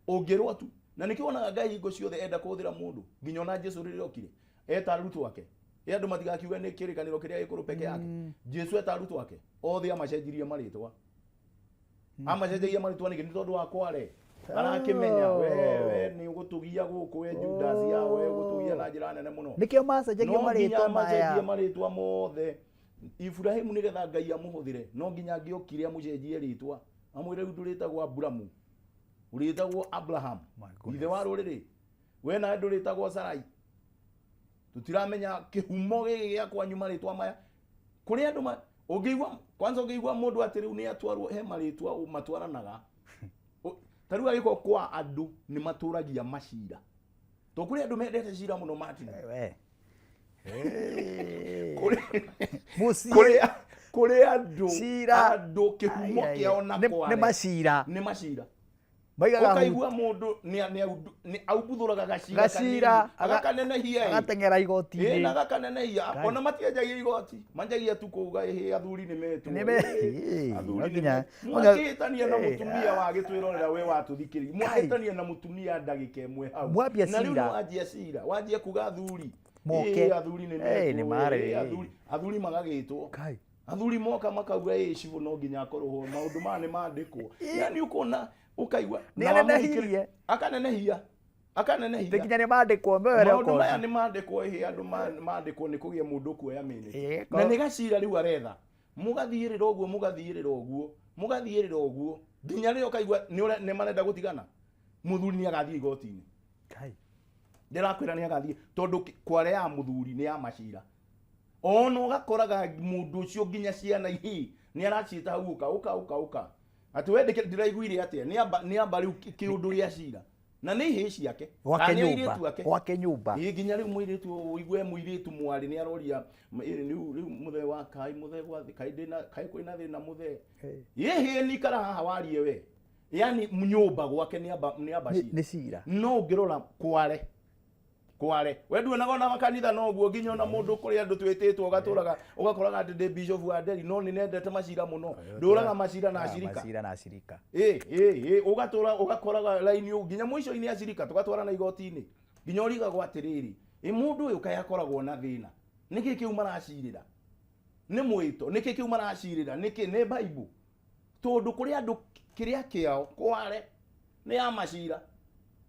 Ũngĩrwo tu na nĩkĩo wonaga Ngai hingo ciothe enda kũhũthĩra mũndũ, nginya ona Jesu rĩrĩa okire eta arutwo ake, ĩ andũ matigakiuge nĩ kĩrĩkanĩro kĩrĩa gĩkũrũ peke yake. Jesu eta arutwo ake othe amacenjirie marĩtwa. Amacenjagia marĩtwa nĩkĩ? Nĩ tondũ wa kware arakĩmenya we we nĩ ũgũtũgia gũkũ, we Judas ya we ũgũtũgia na njĩra nene mũno. Nĩkĩo macenjagia No nginya marĩtwa maya. macenjie marĩtwa mothe. Ibrahimu nĩgetha Ngai amũhũthĩre no nginya angĩokire amũcenjie rĩtwa, amwĩre rĩu ndũrĩtagwo Aburamu, ũrĩtagwo Abraham, ithe wa rũrĩrĩ. We nawe ndũrĩtagwo Sarai. Tũtiramenya kĩhumo gĩkĩ gĩa kwanyu marĩtwa maya. Kũrĩ andũ ũngĩigua kwanza, ũngĩigua mũndũ atĩ rĩu nĩ atwarwo he marĩtwa matwaranaga. Ta rĩu angĩkorwo kwa andũ nĩ matũragia macira, to kũrĩ andũ mendete cira mũno, Martin. We. Kũrĩ kũrĩ andũ Cira. Andũ kĩhumo Ai, ai, kĩao na ai. kware Nĩ macira. Nĩ macira. Maigaga Ũkaigua mũndũ nĩ aumbuthũraga gacira Gacira, kanini, agakanenehia ĩ. agateng'era igoti-inĩ. Ĩ, na agakanenehia. Ngai. Ona matianjagia igoti, manjagia tu kuga ĩhĩ athuri nĩ metwo. Ĩ, Athuri no nĩ nginya- mwakĩhĩtania na Ĩ, mũtumia wa gĩtwĩrorera, we watũthikĩrĩria, mwahĩtania na mũtumia ndagĩka ĩmwe hau, Mwambia na rĩu cira. nĩ wanjia cira, wanjia kuga athuri Moke. Ĩ, athuri nĩ Ĩ, metwo, nĩ marĩ. ĩ, athuri magagĩtwo, athuri moka makauga ĩ cibũ no nginya akorwo ho, maũndũ maya nĩ mandĩkwo, yani ũkona ũkaigua Nĩ na anenehirie. akanenehia, akanenehia. Nginya nĩ mandĩkwo mewe Maũndũ maya nĩ mandĩkwo, ĩhĩ andũ mandĩkwo nĩ kũgĩa mũndũ ũkuoya minute na nĩ gacira rĩu aretha, mũgathiĩrĩra ũguo, mũgathiĩrĩra ũguo, mũgathiĩrĩra ũguo, nginya rĩrĩa ũkaigua nĩ marenda gũtigana, mũthuri nĩ agathiĩ igoti-inĩ. Ndĩrakwĩra nĩ agathiĩ, tondũ kware ya mũthuri nĩ ya macira. Ona ũgakoraga mũndũ ũcio nginya ciana ihi nĩ araciĩta hau, ũka ũka ũka ũka, atĩ we ndĩraiguire atĩa, nĩ amba rĩu kĩũndũ gĩa cira na nĩ ihĩĩ ciake Gwake kana nĩ nyũmba. airĩtu ake. Gwake nyũmba. Ĩ, nginya rĩu mũirĩtu ũigue mũirĩtu mwarĩ nĩ aroria, rĩu rĩu mũthee wa kai, mũthee gwa kai ndĩna kai kwĩna thĩna mũthee, ĩhĩ nĩ ikara haha warie we, yani nyũmba gwake nĩ amba cira. Nĩ cira. No ũngĩrora kware kware we nduonaga ona makanitha noguo, nginya ona mũndũ kũrĩ andũ twĩtĩtwo ũgatũraga ũgakoraga atĩ ndĩ bishop wa Nderi, no nĩ nendete macira mũno, ndũraga macira na acirika. Macira na acirika. Ĩ ĩ ĩ, ũgatũra ũgakoraga raini ũũ nginya mũico-inĩ acirika tũgatwarana igoti-inĩ, nginya ũrigagwo atĩrĩrĩ, ĩ mũndũ ũyũ kaĩ akoragwo na thĩna nĩkĩ kĩu maracirĩra, nĩ mwĩto nĩkĩ kĩu maracirĩra, nĩkĩ nĩ Bible, tondũ kũrĩ andũ kĩrĩa kĩao kware nĩ ya macira,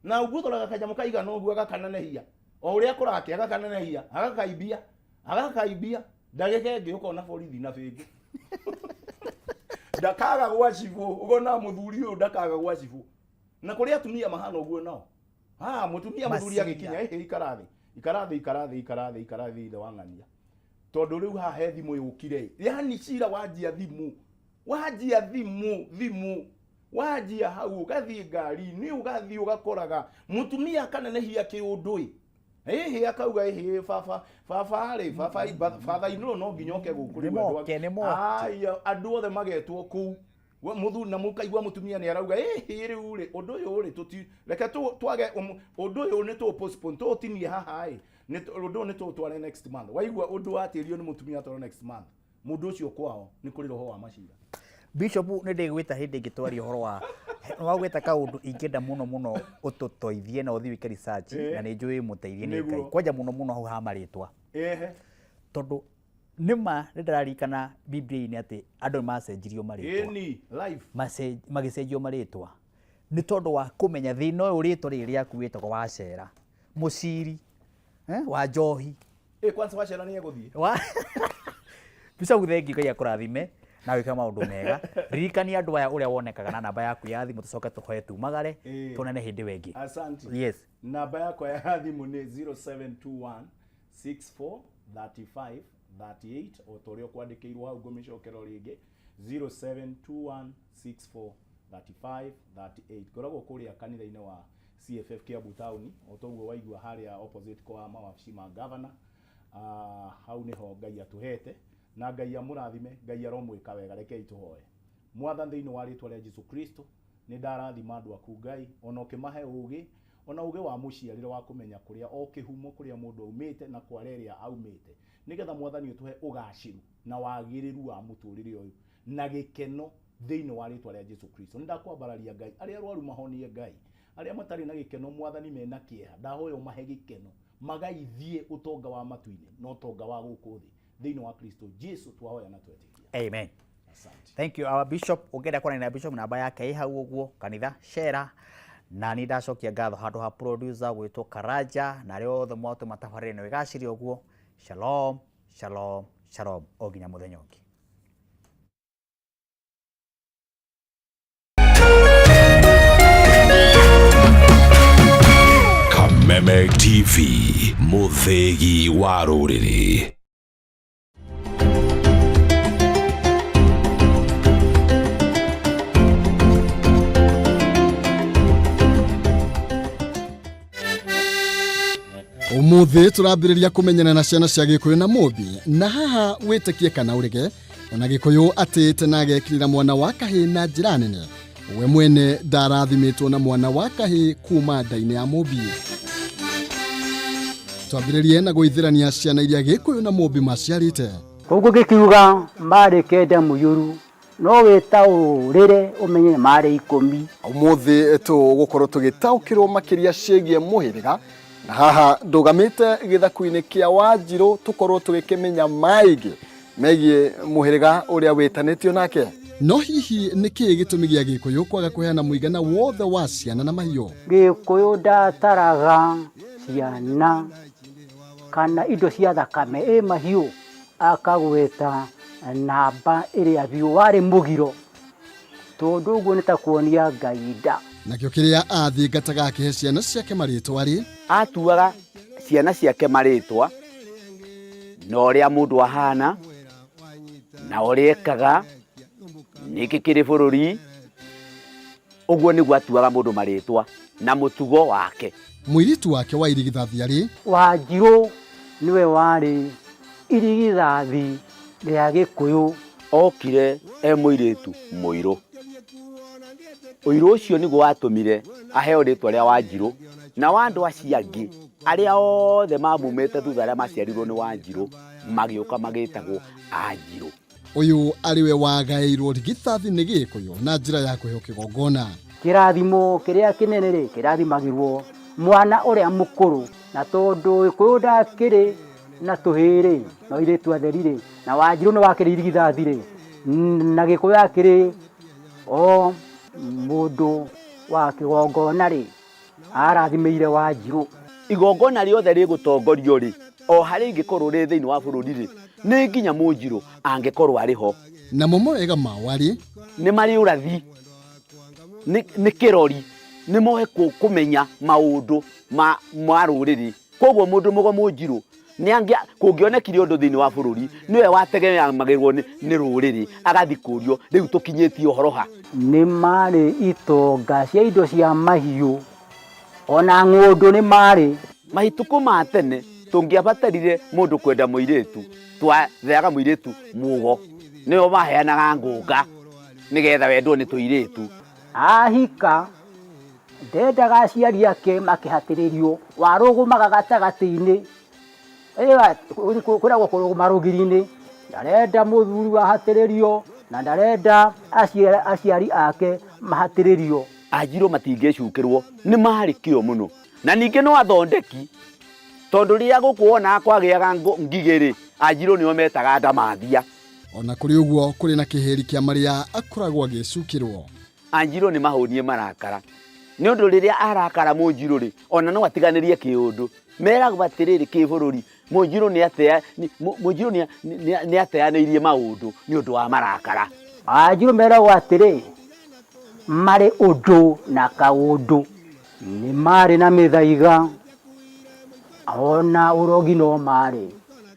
na ũguthũraga kanyamũ kaigana ũguo agakanenehia o ũrĩa kũrake, agakanenehia, agakaimbia, agakaimbia, ndagĩka ĩngĩ ũkona borithi na bĩngũ ndakaga gwa cibũ, ũkona mũthuri ũyũ ndakaga gwa cibũ. Na kũrĩ atumia mahana ũguo nao, ah mũtumia mũthuri Macira. agĩkinya, ĩhĩ ikara thĩ, ikara thĩ, ikara thĩ, ikara thĩ, ikara thĩ, ithe wa ng'ania, tondũ rĩu haha he thimũ yũkire, yani cira wanjia thimũ, wanjia thimũ, thimũ wanjia hau, ũgathiĩ ngari-inĩ, ũgathiĩ ũgakoraga mũtumia akanenehia kĩũndũ ĩ, ĩhĩ akauga ĩhĩ baba, baba rĩ, baba father in law no nginya oke gũkũ rĩu Nĩ andũ moke, nĩ moke. Aya, andũ othe magetwo kũu. We mũthuri na mũkaigua mũtumia nĩ arauga ĩhĩ rĩu rĩ ũndũ ũyũ rĩ tũti reke twage ũndũ ũyũ nĩ tũ postpone, tũũtinie haha ĩ, ũndũ ũyũ nĩ tũũtware next month. Waigua ũndũ watĩrio nĩ mũtumia atwarwo next month, mũndũ ũcio kwao nĩ kũrĩ roho wa macira. Bishop, nĩ ndĩgwĩta hĩndĩ ĩngĩ twarie ũhoro wa wagwĩta kaũndũ ingĩenda mũno mũno ũtũteithie na ũthiĩ wĩke research, na nĩ njũĩ mũteithie nĩ Ngai, kwanja mũno mũno hau ha marĩtwa, tondũ nĩma nĩ ndĩraririkana Biblia-inĩ atĩ andũ nĩ macenjirio marĩtwa. Ĩni life. Magĩcenjio marĩtwa nĩ tondũ wa kũmenya thĩna ũyũ, rĩtwa rĩrĩ rĩaku wĩtagwo Wacera mũciri, wa njohi. Ĩ kwanza Wacera nĩ egũthiĩ. Wa Bishop, thengiũ, Ngai akũrathime. Na wĩke maũndũ mega. Ririkania andũ aya ũrĩa wonekaga na namba yaku ya thimũ tũcoke tũhoe tumagare tuonane hĩndĩ ĩyo ĩngĩ. Asante. Yes. Namba yakwa ya thimũ nĩ 0721 64 35 38 o ta ũrĩa ũkwandĩkĩirwo hau ngũmĩcokera o rĩngĩ 0721 64 35 38. Ngoragwo kũrĩa kanitha-inĩ wa CFF Kiambu Town o ta ũguo waigua harĩa opposite kwa mawabici ma governor. Hau nĩho Ngai atũhete na Ngai amũrathime, Ngai aromwĩka wega. Rekei tũhoe. Mwathani, thĩinĩ wa rĩtwa rĩa Jesu Kristo, nĩ ndarathima andũ aku Ngai, ona ũkĩmahe ũgĩ, ona ũgĩ wa mũciarĩre wa kũmenya kũrĩa o kĩhumo kũrĩa mũndũ aumĩte na kwara ĩrĩa aumĩte, nĩgetha Mwathani ũtũhe ũgacĩru na wagĩrĩru wa mũtũrĩre ũyũ na gĩkeno thĩinĩ wa rĩtwa rĩa Jesu Kristo. Nĩ ndakwambararia Ngai, arĩa arwaru mahonie Ngai, arĩa matarĩ na gĩkeno Mwathani mena kĩeha, ndahoya ũmahe gĩkeno, magaithie ũtonga wa matu-inĩ na ũtonga wa gũkũ thĩ thĩinĩ wa Kristo Jesu twahoya na twetĩkia. Amen. Asante. Thank you our bishop. Ũngĩenda kwaranĩria na bishop namba yake ĩ hau ũguo kanitha share na nĩ ndacokia ngatho handũ ha producer gwĩtwo Karanja na arĩa othe mwatũma tabarĩra ĩno ĩgacĩre ũguo. Shalom, shalom, shalom o nginya mũthenya ũngĩ. Kameme TV, mũthĩgi wa rũrĩrĩ. Umuthi turambiriria kumenyana na ciana cia Gikuyu na Mumbi, na haha witikie kana urege, ona Gikuyu atĩte na agekirira mwana wa kahĩĩ na njĩra nene. We mwene ndarathimĩtwo na mwana wa kahĩĩ kuma nda-inĩ ya Mumbi. Twambĩrĩrie na gũithĩrania ciana iria Gikuyu na Mumbi maciarĩte. Koguo ngĩkiuga marĩ kenda mũiyũru, no wĩtaũrĩre ũmenye marĩ 10. Ũmũthĩ tũgũkorwo tũgĩtaũkĩrwo makĩria ciĩgiĩ mũhĩrĩga, na haha ndũgamĩte gĩthaku-inĩ kĩa Wanjirũ tũkorwo tũgĩkĩmenya maingĩ megiĩ mũhĩrĩga ũrĩa wĩtanĩtio nake. No hihi nĩ kĩĩ gĩtũmi gĩa Gĩkũyũ kwaga kũheana mũigana wothe wa ciana na mahiũ? Gĩkũyũ ndataraga ciana kana indo cia thakame ĩ mahiũ, akagweta namba ĩrĩa biũ warĩ mũgiro, tondũ ũguo nĩ ta kuonia Ngai nda. Nakĩo kĩrĩa athingataga akĩhe ciana ciake marĩtwa rĩ? Atuaga ciana ciake marĩtwa na ũrĩa mũndũ ahana na ũrĩa ekaga nĩkĩ kĩrĩ bũrũri, ũguo nĩguo atuaga mũndũ marĩtwa na mũtugo wake. Mũirĩtu wake wa irigithathi arĩ? Wanjirũ nĩwe warĩ irigithathi rĩa Gĩkũyũ. Okire e mũirĩtu mũirũ. Ũirũ ũcio nĩguo watũmire aheo rĩtwa rĩa Wanjirũ, na wa andũ acio angĩ arĩa othe mamumĩte thutha arĩa maciarirwo nĩ Wanjirũ magĩũka magĩtagwo Anjirũ. Ũyũ arĩ we wagaĩirwo rigithathi nĩ Gĩkũyũ na njĩra ya kũheo kĩgongona. Kĩrathimo kĩrĩa kĩnene rĩ, kĩrathimagĩrwo mwana ũrĩa mũkũrũ, na tondũ Gĩkũyũ ndakĩrĩ na tũhĩĩ rĩ, no airĩtu atheri rĩ, na Wanjirũ nĩ wakĩrĩ irigithathi rĩ, na Gĩkũyũ akĩrĩ o mũndũ wa kĩgongona rĩ, arathimĩire Wanjirũ. Igongona rĩothe rĩgũtongorio rĩ, o harĩa ingĩkorwo rĩ thĩinĩ wa bũrũri rĩ, nĩ nginya Mũnjirũ angĩkorwo arĩ ho. Namo mawega mao arĩ? Nĩ marĩ ũrathi, nĩ kĩrori, nĩ moe kũmenya maũndũ ma rũrĩrĩ. Koguo mũndũ mũgo Mũnjirũ kũngĩonekire ũndũ thĩinĩ wa bũrũri, nĩwe wategemeagĩrwo nĩ rũrĩrĩ, agathiĩ kũrio rĩu tũkinyĩtie ũhoro ha. Nĩ marĩ itonga cia indo cia mahiũ, ona ng'ũndũ nĩ marĩ. Mahitukũ ma tene tũngĩabatarire mũndũ kwenda mũirĩtu, twatheaga mũirĩtu mũgo, nĩo maheanaga ngũnga nĩgetha wendwo nĩ tũirĩtu. Ahika ndendaga aciari ake makĩhatĩrĩrio, warũgũmaga gatagatĩ-inĩ, kwĩragwo kũrũgũma rũgiri-inĩ, ndarenda mũthuri ahatĩrĩrio na ndarenda aciari ake mahatĩrĩrio. Anjirũ matingĩcukĩrwo, nĩ marĩ kĩo mũno, na ningĩ no athondeki, tondũ rĩrĩa gũkũ wonaga kwagĩaga ngigĩ rĩ, Anjirũ nĩo metaga ndamathia. Ona kũrĩ ũguo kũrĩ na kĩhĩri kĩa marĩa akoragwo agĩcukĩrwo. Anjirũ nĩ mahũnie marakara, Nĩ ũndũ rĩrĩa arakara Mũnjirũ rĩ, ona no atiganĩrie kĩũndũ. Meragwo atĩrĩrĩ kĩbũrũri, Mũnjirũ nĩ atea, Mũnjirũ nĩ ateanĩirie maũndũ nĩ ũndũ wa marakara. Anjirũ meragwo atĩrĩ, marĩ ũndũ na kaũndũ, nĩ marĩ na mĩthaiga, ona ũrogi no marĩ.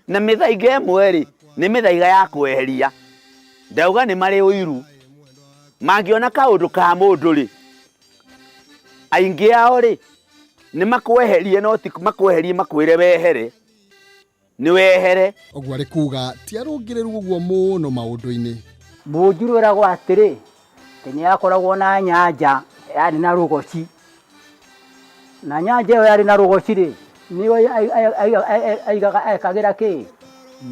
Na mĩthaiga ĩmwe rĩ, nĩ mĩthaiga ya kweheria. Ndauga nĩ marĩ ũiru. Mangĩona kaũndũ ka mũndũ rĩ, aingĩ ao rĩ, nĩ makweherie no ti makweherie makwĩre wehere. Nĩ wehere. Ũguo arĩ kuga ti arũngĩrĩru ũguo mũno maũndũ-inĩ. Mũnjirũ eragwo atĩrĩ, atĩ nĩ akoragwo na nyanja yarĩ na rũgoci, na nyanja ĩyo yarĩ na rũgoci rĩ, nĩyo aigaga ekagĩra kĩ?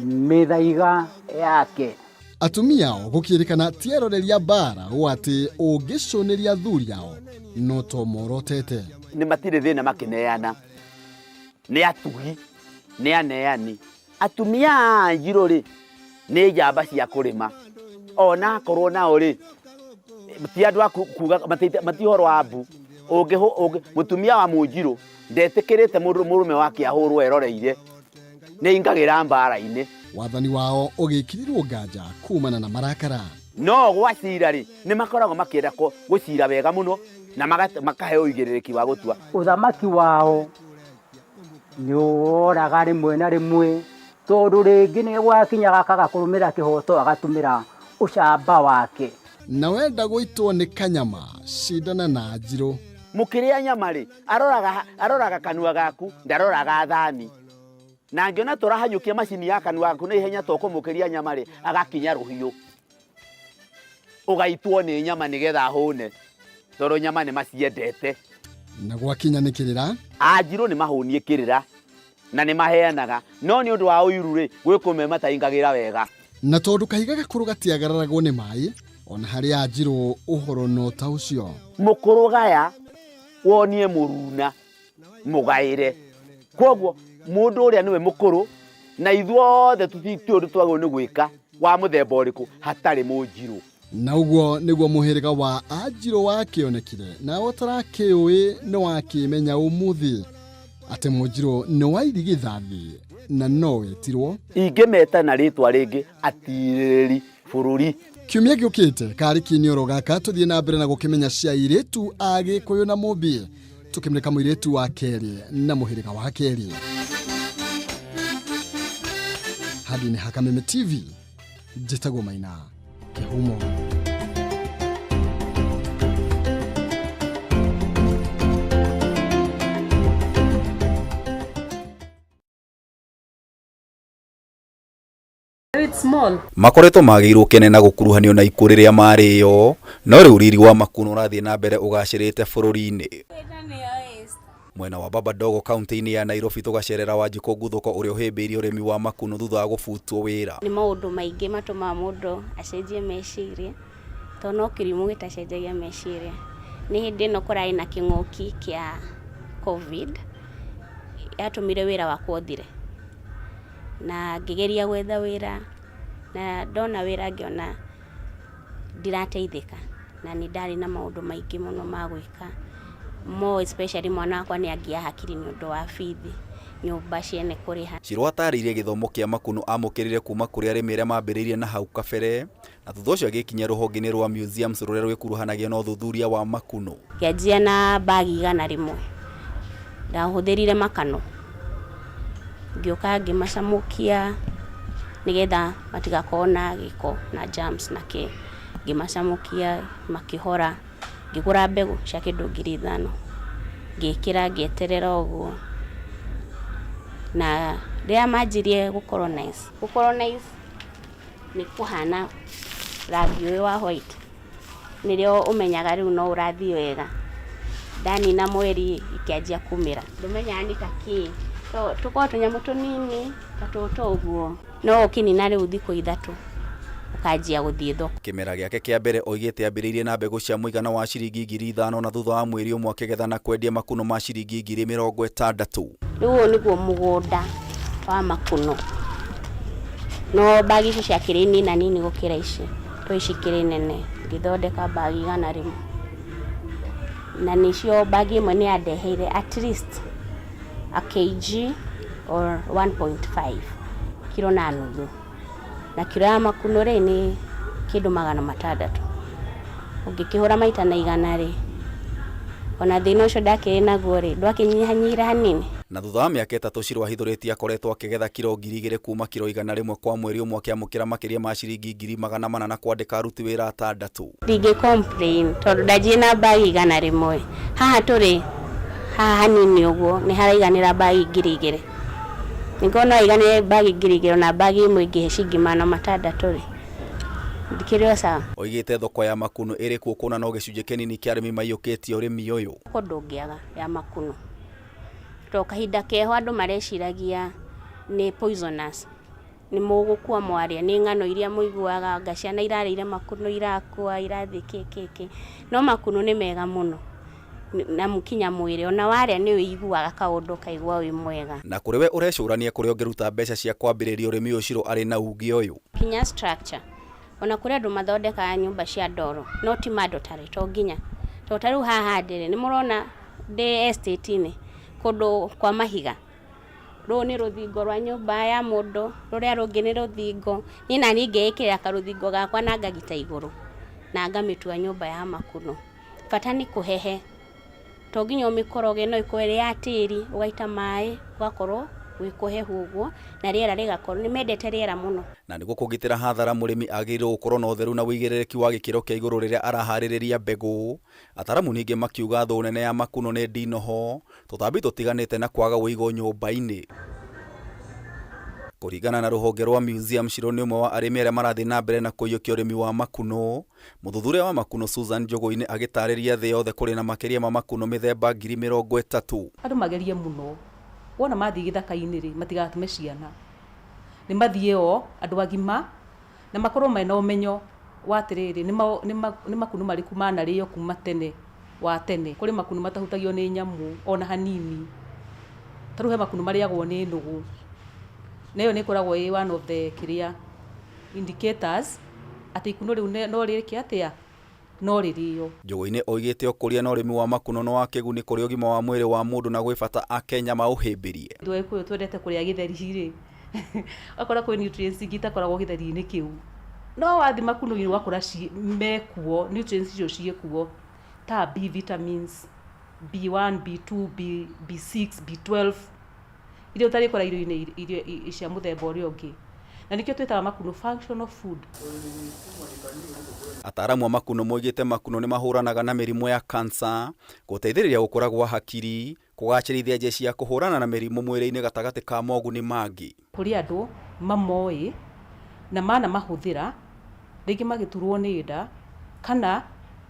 Mĩthaiga yake. Atumia ao gũkĩrĩkana ti eroreri a mbaara ũũ atĩ ũngĩcũnĩria athuri ao no to morotete. Nĩ matirĩ thĩna makĩneana, nĩ atugi, nĩ aneani. Atumia a Anjirũ rĩ, nĩ njamba cia kũrĩma, ona akorwo nao rĩ, ti andũ a kuga, mati ũhoro wa mbu. Mũtumia wa Mũnjirũ ndetĩkĩrĩte mũrũme wake ahũrwo eroreire, nĩ aingagĩra mbara-inĩ. Wathani wao ũgĩkĩrĩrwo nganja kumana na marakara. No gwa cira rĩ, nĩ makoragwo makĩenda gũcira wega mũno na makaheo ũigĩrĩrĩki wa gũtua. Ũthamaki wao nĩ woraga rĩmwe na rĩmwe, tondũ rĩngĩ nĩ gwakinyaga akaga kũrũmĩrĩra kĩhoto agatũmĩra ũcamba wake. Na wenda gũitwo nĩ kanyama, cindana na Anjirũ. Mũkĩrĩa nyama rĩ, aroraga kanua gaku, ndaroraga thani. Na angĩona tũrahanyũkia macini ya kanua gaku na ihenya to kũmũkĩria nyama rĩ, agakinya rũhiũ. Ũgaitwo nĩ nyama nĩgetha ahũne, tondũ nyama nĩ maciendete. Na gwakinya nĩ kĩrĩra? Anjirũ nĩ mahũnie kĩrĩra na nĩ maheanaga, no nĩ ũndũ wa ũiru rĩ, gwĩ kũmwe mataingagĩra wega. Na tondũ kahiga gakũrũ gatiagararagwo nĩ maĩ, ona harĩ Anjirũ ũhoro no ta ũcio. Mũkũrũ gaya wonie mũruna mũgaĩre. Kwoguo mũndũ ũrĩa nĩwe mũkũrũ na ithuothe tũtiũĩ ũndũ twagĩrĩirwo nĩ gwĩka wa mũthemba ũrĩkũ hatarĩ Mũnjirũ. Na ũguo nĩguo mũhĩrĩga wa Anjirũ wakĩonekire, nawe ũtarakĩũĩ nĩ wakĩmenya ũmũthĩ atĩ Mũnjirũ nĩ wa irigithathi na no wĩtirwo. Ingĩmeta na rĩtwa rĩngĩ atirĩrĩri bũrũri. Kiumia gĩũkĩte karĩ kĩnioro gaka tũthiĩ na mbere na gũkĩmenya cia airĩtu a Gĩkũyũ na Mũmbi, tũkĩmũrĩka mũirĩtu wa kerĩ na mũhĩrĩga wa kerĩ. Handũ-inĩ ha Kameme TV, njĩtagwo Maina Kĩhumo. Makoretwo magĩirwo kĩene na gũkuruhanio na ikuũ rĩrĩa marĩo, no rĩu riri wa Makuno ũrathiĩ na mbere ũgacĩrĩte bũrũri-inĩ. Mwena wa Baba Dogo kaunti-inĩ ya Nairobi tũgacerera Wanjikũ Nguthũko ũrĩa ũhĩmbĩirie ũrĩmi wa makuno thutha wa gũbutwo wĩra. Nĩ maũndũ maingĩ matũmaga mũndũ acenjie meciria, tondũ no kĩrimũ gĩtacenjagia meciria. Nĩ hĩndĩ ĩno kũrarĩ na kĩng'ũki kĩa Covid, yatũmire wĩra wakwa ũthire. Na ngĩgeria gwetha wĩra, na ndona wĩra ngĩona ndirateithĩka, na nĩ ndarĩ na maũndũ maingĩ mũno ma gwĩka, more especially mwana wakwa nĩ angĩahakiri nĩ ũndũ wa bithi, nyũmba ciene kũrĩha. Shiro atarĩirie gĩthomo kĩa Makuno amũkĩrire kuma kũrĩ arĩmi arĩa mambĩrĩirie na hau kabere, na thutha ũcio agĩkinya rũhonge-inĩ rwa Museums rũrĩa rwĩkuruhanagia na ũthuthuria wa Makuno. Ngĩanjia na mbagi 100, ndahũthĩrire makano, ngĩũka ngĩmacamũkia nĩgetha matigakorwo na gĩko na germs na kĩ, ngĩmacamũkia makĩhora, ngĩgũra mbegũ cia kĩndũ 5,000, ngĩkĩra ngĩeterera ũguo, na rĩrĩa manjirie gũ colonize, gũ colonize nĩ kũhana rangi ũyũ wa white, nĩrĩo ũmenyaga rĩu no ũrathiĩ wega. Ndanina mweri ikĩanjia kumĩra, ndũmenyaga nĩ ta kĩ, tũkoragwo tũnyamũ tũnini ta tũtũ ũguo, no ũkĩnina rĩu thikũ 3 ũkanjia gũthiĩ thoko. Kĩmera gĩake kĩa mbere oigĩte ambĩrĩirie na mbegũ cia mũigana wa ciringi 5,000 na thutha wa mweri ũmwe akĩgetha na kwendia makuno ma ciringi 60,000. Rĩu ũyũ nĩguo mũgũnda wa makuno, no mbagi ici ciakĩrĩ nina nini gũkĩra ici, to ici ikĩrĩ nene, ngĩthondeka mbagi 100. Na nĩcio bagi ĩmwe nĩ yandeheire at least a kg or 1.5 kilo na nuthu. Na kilo ya makuno rĩ nĩ kĩndũ 600. Ũngĩkĩhũra maita na 100 rĩ, ona thĩna ũcio ndakĩrĩ naguo rĩ, ndwakĩnyihanyihire hanini. Na thutha wa mĩaka 3 Shiro ahithũrĩtie akoretwo akĩgetha kiro 2,000 kuma kiro 100 kwa mweri ũmwe akĩamũkĩra makĩria ma ciringi 400,000 na kwandĩka aruti wĩra 6. Ndingĩ complain tondũ ndanjie na bagi 100. Haha tũrĩ haha hanini ũguo nĩ haraiganĩra bagi 2,000. Nĩngorwo no aiganĩre bagi 2,000 na bagi ĩmwe ĩngĩhe ciringi 600 rĩ, ndikĩrĩ o sawa. Oigĩte thoko ya makuno ĩrĩ kuo kuona no gĩcunjĩ kĩnini kĩa arĩmi maiyũkĩtie ũrĩmi ũyũ. Thoko ndũngĩaga ya makuno tondũ kahinda keho andũ mareciragia nĩ poisonous, nĩ mũgũkua mwarĩa, nĩ ng'ano iria mũiguaga anga ciana irarĩire makuno irakua irathiĩ kĩ kĩ kĩ, no makuno nĩ mega mũno na kinya mwĩrĩ ona warĩa nĩ ũiguaga kaũndũ ũkaigua wĩ mwega. Na kũrĩ we ũrecũrania kũrĩa ũngĩruta mbeca cia kwambĩrĩria ũrĩmi ũyũ Shiro arĩ na uge ũyũ. Kinya structure ona kũrĩ andũ mathondekaga nyũmba cia ndoro no ti mandatory to nginya tondũ ta rĩu haha ndĩrĩ nĩ mũrona ndĩ estate-inĩ kũndũ kwa mahiga, rũũ nĩ rũthingo rwa nyũmba ya mũndũ, rũrĩa rũngĩ nĩ rũthingo, niĩ na niĩ ngeĩkĩrĩra karũthingo gakwa na ngagita igũrũ na ngamĩtua nyũmba ya makuno. Bata nĩ kũhehe, to nginya ũmĩkoroge, no ĩkorwo ĩrĩ ya tĩri, ũgaita maĩ ũgakorwo gwĩ kũhehu ũguo na rĩera rĩgakorwo, nĩ mendete rĩera mũno. Na nĩguo kũgitĩra hathara mũrĩmi agĩrĩirwo gũkorwo na ũtheru na ũigĩrĩrĩki wa gĩkĩro kĩa igũrũ rĩrĩa araharĩrĩria mbegũ. Ataramu ningĩ makiuga thũ nene ya makuno nĩ ndinoho, tũtambi tũtiganĩte na kwaga ũigo nyũmba-inĩ. Kũringana na rũhonge rwa Museum, Shiro nĩ ũmwe wa arĩmi arĩa marathiĩ na mbere na kũiyũkia ũrĩmi wa makuno. Mũthuthuria wa makuno Susan Njũgũ-inĩ agĩtarĩria thĩ yothe kũrĩ na makĩria ma makuno mĩthemba 30,000. Andũ magerie mũno wona mathiĩ gĩthaka-inĩ rĩ, matigatũme ciana, nĩ mathiĩ o andũ agima na makorwo mena ũmenyo wa atĩrĩrĩ, nĩ makuno marĩkũ manarĩo kuma tene wa tene. Kũrĩ makuno matahutagio nĩ nyamũ ona hanini, ta rĩu he makuno marĩagwo nĩ nũgũ, na ĩyo nĩ ĩkoragwo ĩ one of the kĩrĩa indicators atĩ ikuno rĩu no rĩke atĩa, no rĩrĩo. Njũgũ-inĩ oigĩte ũkũria na ũrĩmi wa makuno nĩ wa kĩguni kũrĩ ũgima wa mwĩrĩ wa mũndũ na gwĩ bata akenya maũhĩmbĩrie. Ithuĩ Agĩkũyũ twendete kũrĩa gĩtheri rĩ, ũgakora kwĩ nutrients ingĩ itakoragwo gĩtheri-inĩ kĩu, no wathiĩ makuno-inĩ ũgakora mekuo, nutrients icio ciĩkuo ta B vitamins, B1, B2, B6, B12 iria ũtarĩkora irio-inĩ irio cia mũthemba ũrĩa ũngĩ, na nĩkĩo twĩtaga makuno functional food. Ataramu a makuno moigĩte makuno nĩ mahũranaga na mĩrimũ ya kansa, gũteithĩrĩria gũkũra gwa hakiri, kũgacĩrithia jeshi ya kũhũrana na mĩrimũ mwĩrĩ-inĩ gatagatĩ ka moguni mangĩ. Kũrĩ andũ mamoĩ na mana mahũthĩra rĩngĩ magĩturwo nĩ nda kana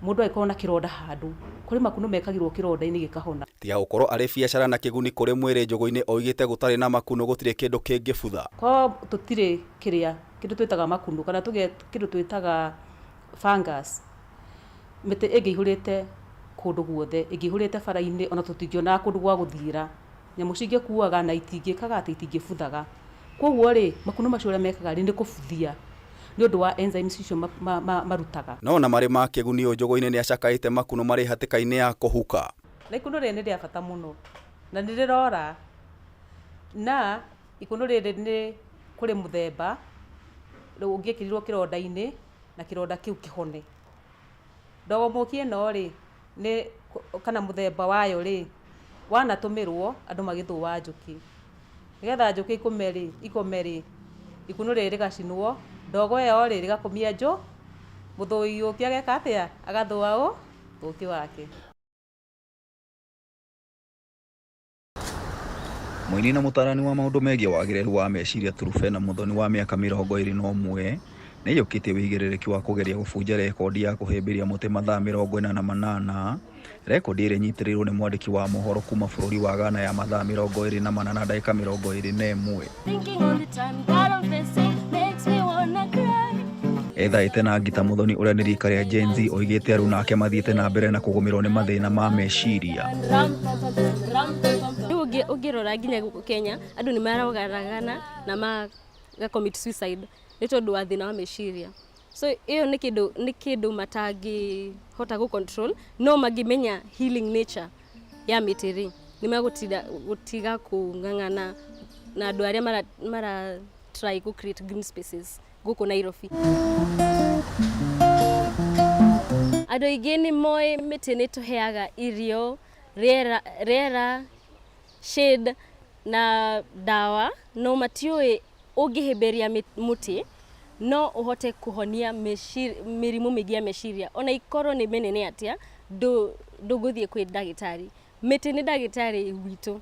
mũndũ agĩkorwo na kĩronda handũ, kũrĩ makuno mekagĩrwo kĩronda-inĩ gĩkahona. Tiga gũkorwo arĩ biacara na kĩguni kũrĩ mwĩrĩ, Njũgũ-inĩ oigĩte gũtarĩ na makuno gũtirĩ kĩndũ kĩngĩbutha. Korwo tũtirĩ kĩrĩa kĩndũ twĩtaga makuno kana tũgĩe kĩndũ twĩtaga fungus, mĩtĩ ĩngĩihũrĩte kũndũ guothe, ĩngĩihũrĩte bara-inĩ ona tũtingĩonaga kũndũ gwa gũthiĩra, nyamũ cingĩkuaga na itingĩkaga atĩ itingĩbuthaga. Koguo rĩ, makuno macio ũrĩa mekaga rĩ nĩ kũbuthia nĩ ũndũ wa enzymes icio marutaga. No ona marĩ ma kĩguni, Njũgũ-inĩ nĩ acakaĩte makuno marĩ hatĩka-inĩ ya kũhuka. Na ikuno rĩrĩ nĩ rĩa bata mũno na nĩ rĩrora, na ikuno rĩrĩ nĩ kũrĩ mũthemba rĩu ũngĩekĩrirwo kĩronda-inĩ na kĩronda kĩu kĩhone. Ndogo mũki ĩno rĩ, nĩ kana mũthemba wayo rĩ, wanatũmĩrwo andũ magĩthũa njũkĩ, nĩgetha njũkĩ ikome rĩ, ikuno rĩrĩ rĩgacinwo, ndogo ĩyo rĩ rĩgakomia mũthũi ũkĩ ageka atĩa, agathũa ũkĩ wake. Mũini na mũtarani wa maũndũ megiĩ wagĩrĩru wa meciria Truphena Muthoni wa mĩaka 21 nĩaiyũkĩtie ũigĩrĩrĩki wa kũgeria gũbunja rekondi ya kũhĩmbĩria mũtĩ mathaa 48, rekondi ĩrĩa ĩnyitĩrĩirwo nĩ mwandĩki wa mohoro kuma bũrũri wa Ghana ya mathaa 24 na ndagĩka 21. Ethaĩte na ngita Muthoni ũrĩa nĩ rika rĩa Gen Z oigĩte aruna ake mathiĩte na mbere na kũgũmĩrwo nĩ mathĩna ma meciria. Rĩu ũngĩrora nginya gũkũ Kenya andũ nĩ marogaragana na maga commit suicide nĩ tondũ wa thĩna wa meciria. So ĩyo nĩ kĩndũ matangĩhota gũ control, no mangĩmenya healing nature ya mĩtĩ rĩ, nĩ megũtiga gũtiga kũng'ang'ana na andũ arĩa mara try gũ create green spaces gũkũ Nairobi. Andũ aingĩ nĩ moĩ mĩtĩ nĩ tũheaga irio, rĩera, shade na ndawa, no matiũĩ ũngĩhĩmbĩria mũtĩ no ũhote kũhonia mĩrimũ mĩingĩ ya meciria, ona ikorwo nĩ mĩnene atĩa, ndũgũthiĩ kwĩ ndagĩtarĩ. Mĩtĩ nĩ ndagĩtarĩ witũ.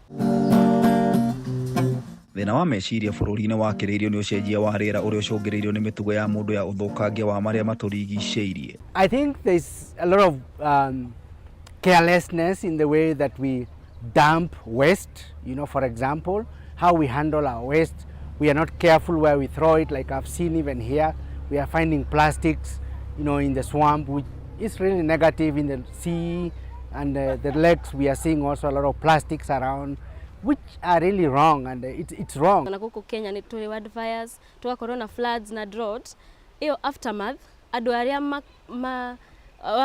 Thĩna wa meciria bũrũri-inĩ wakĩrĩirio nĩ ũcenjia wa rĩera ũrĩa ũcũngĩrĩirio nĩ mĩtugo ya mũndũ ya ũthũkangia wa marĩa matũrigicĩirie. I think there's a lot of carelessness in the way that we dump waste. For example, how we handle our waste. We are not careful where we throw it. Like I've seen even here, we are finding plastics in the swamp, which is really negative in the sea and the lakes. We are seeing also a lot of plastics around, which are really wrong, and it's wrong. Na gũkũ Kenya nĩ tũrĩ wildfires, tũgakorwo na floods na drought. Ĩyo aftermath, andũ arĩa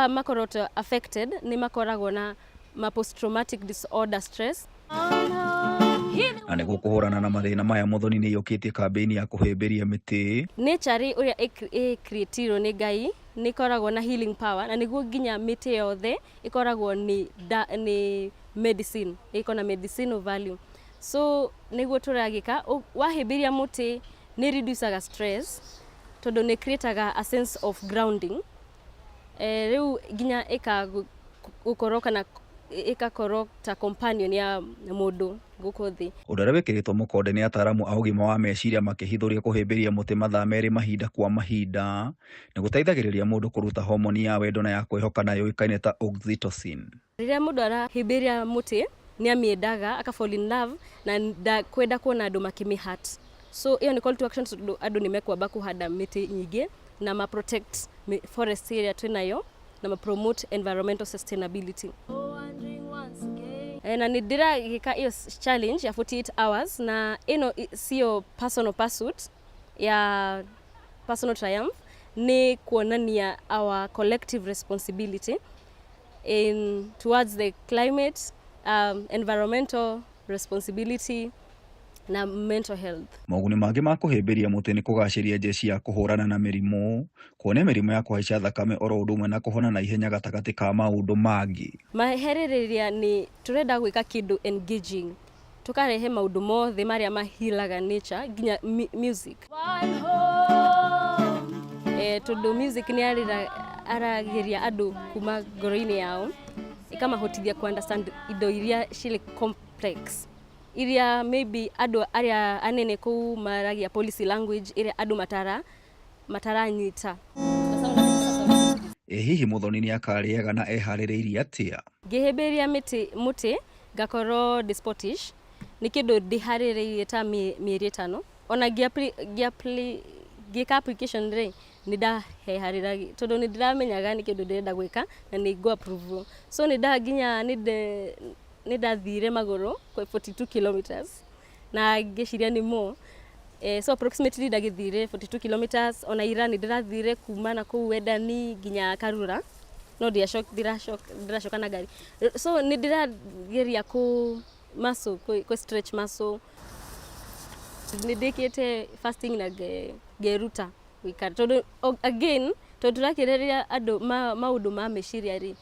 makorotwo affected nĩ makoragwo na ma post traumatic disorder stress. Na nĩguo kũhũrana na mathĩna maya, Muthoni nĩ ĩiyũkĩtie kambĩini ya kũhĩmbĩria mĩtĩ. Nature rĩ, ũrĩa ĩcreatirwo nĩ Ngai, nĩ ĩkoragwo na healing power, na nĩguo nginya mĩtĩ yothe ĩkoragwo nĩ medicine, ĩko na medicinal value. So nĩguo tũragĩka, wahĩmbĩria mũtĩ nĩ reducaga stress, tondũ nĩ creataga a sense of grounding. Rĩu nginya ĩka gũkorwo kana ĩgakorwo ta companion ya mũndũ gũkũ thĩ. Ũndũ ũrĩa wĩkĩrĩtwo mũkonde nĩ ataaramu a ũgima wa meciria makĩhithũria kũhĩmbĩria mũtĩ mathaa 2 mahinda kwa mahinda nĩ gũteithagĩrĩria mũndũ kũruta homoni ya wendo na ya kwĩhoka na yũĩkaine ta oxytocin. Rĩrĩa mũndũ arahĩmbĩria mũtĩ, nĩ amĩendaga, aka fall in love na ndakwenda kuona andũ makĩmĩ hurt. So ĩyo nĩ call to action, tondũ andũ nĩ mekwamba kũhanda mĩtĩ nyingĩ na ma protect forest ĩrĩa twĩnayo na ma promote environmental sustainability. Na nĩ ndĩragĩka ĩyo challenge ya 48 hours, na ĩno siyo personal pursuit ya personal triumph, nĩ kuonania our collective responsibility in towards the climate, environmental responsibility na mental health. Moguni mangĩ ma kũhĩmbĩria mũtĩ nĩ kũgacĩria njeci ya kũhũrana na mĩrimũ, kuonia mĩrimũ ya kũhaica thakame, oro ũndũ ũmwe na kũhona na ihenya, gatagatĩ ka maũndũ mangĩ. Maherĩrĩria nĩ tũrenda gwĩka kĩndũ engaging, tũkarehe maũndũ mothe marĩa mahilaga nature, nginya music, tondũ music nĩ aragĩria andũ kuma ngoro-inĩ yao, ĩkamahotithia ku understand indo iria cirĩ complex, iria maybe andũ arĩa anene kũu maragia policy language ĩrĩa andũ mataranyita. Ĩ hihi Muthoni nĩ akarĩaga na eharĩrĩirie atĩa? Ngĩhĩmbĩria mĩtĩ, mũtĩ ngakorwo ndĩ sportish, nĩ kĩndũ ndĩharĩrĩirie ta mĩeri 5. Ona ngĩka application rĩ, nĩ ndaheharĩragia, tondũ nĩ ndĩramenyaga nĩ kĩndũ ndĩrenda gwĩka na nĩ ngũ approve. So nĩ nda nginya nĩ ndathire magũrũ kwa 42 kilometers, na ngĩciria nĩ more. So approximately ndagĩthire 42 kilometers. Ona ira nĩ ndĩrathire kuma na kũu Wendani nginya Karura, no ndiracoka na ngari. So nĩ ndĩrageria kũ muscle kũ stretch muscle. Nĩ ndĩkĩte fasting na ngeruta gũikara, tondũ again, tondũ tũrakĩrĩria andũ maũndũ ma meciria rĩ,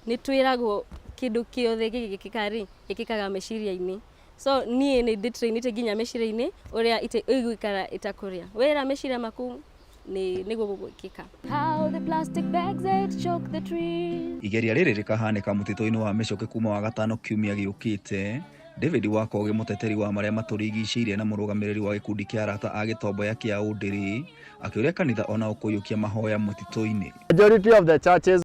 nĩ twĩragwo kĩndũ kĩothe gĩgĩkĩka rĩ, gĩkĩkaga meciria-inĩ. So niĩ nĩ ndĩtrainĩte nginya meciria-inĩ ũrĩa ĩgũikara ĩtakũrĩa wĩra meciria maku nĩ nĩguo gũgwĩkĩka. How the plastic bags they choke the trees. Igeria rĩrĩ rĩkahanĩka mũtitũ-inĩ wa Mĩcũkĩ kuma Wagatano kiumia gĩũkĩte. David Wakogi, mũteteri wa marĩa matũrigicĩirie na mũrũgamĩrĩri wa gĩkundi kĩa arata a gĩtomboya kĩa Ũndĩrĩ, akĩũria kanitha ona kũiyũkia mahoya mũtitũ-inĩ. Majority of the churches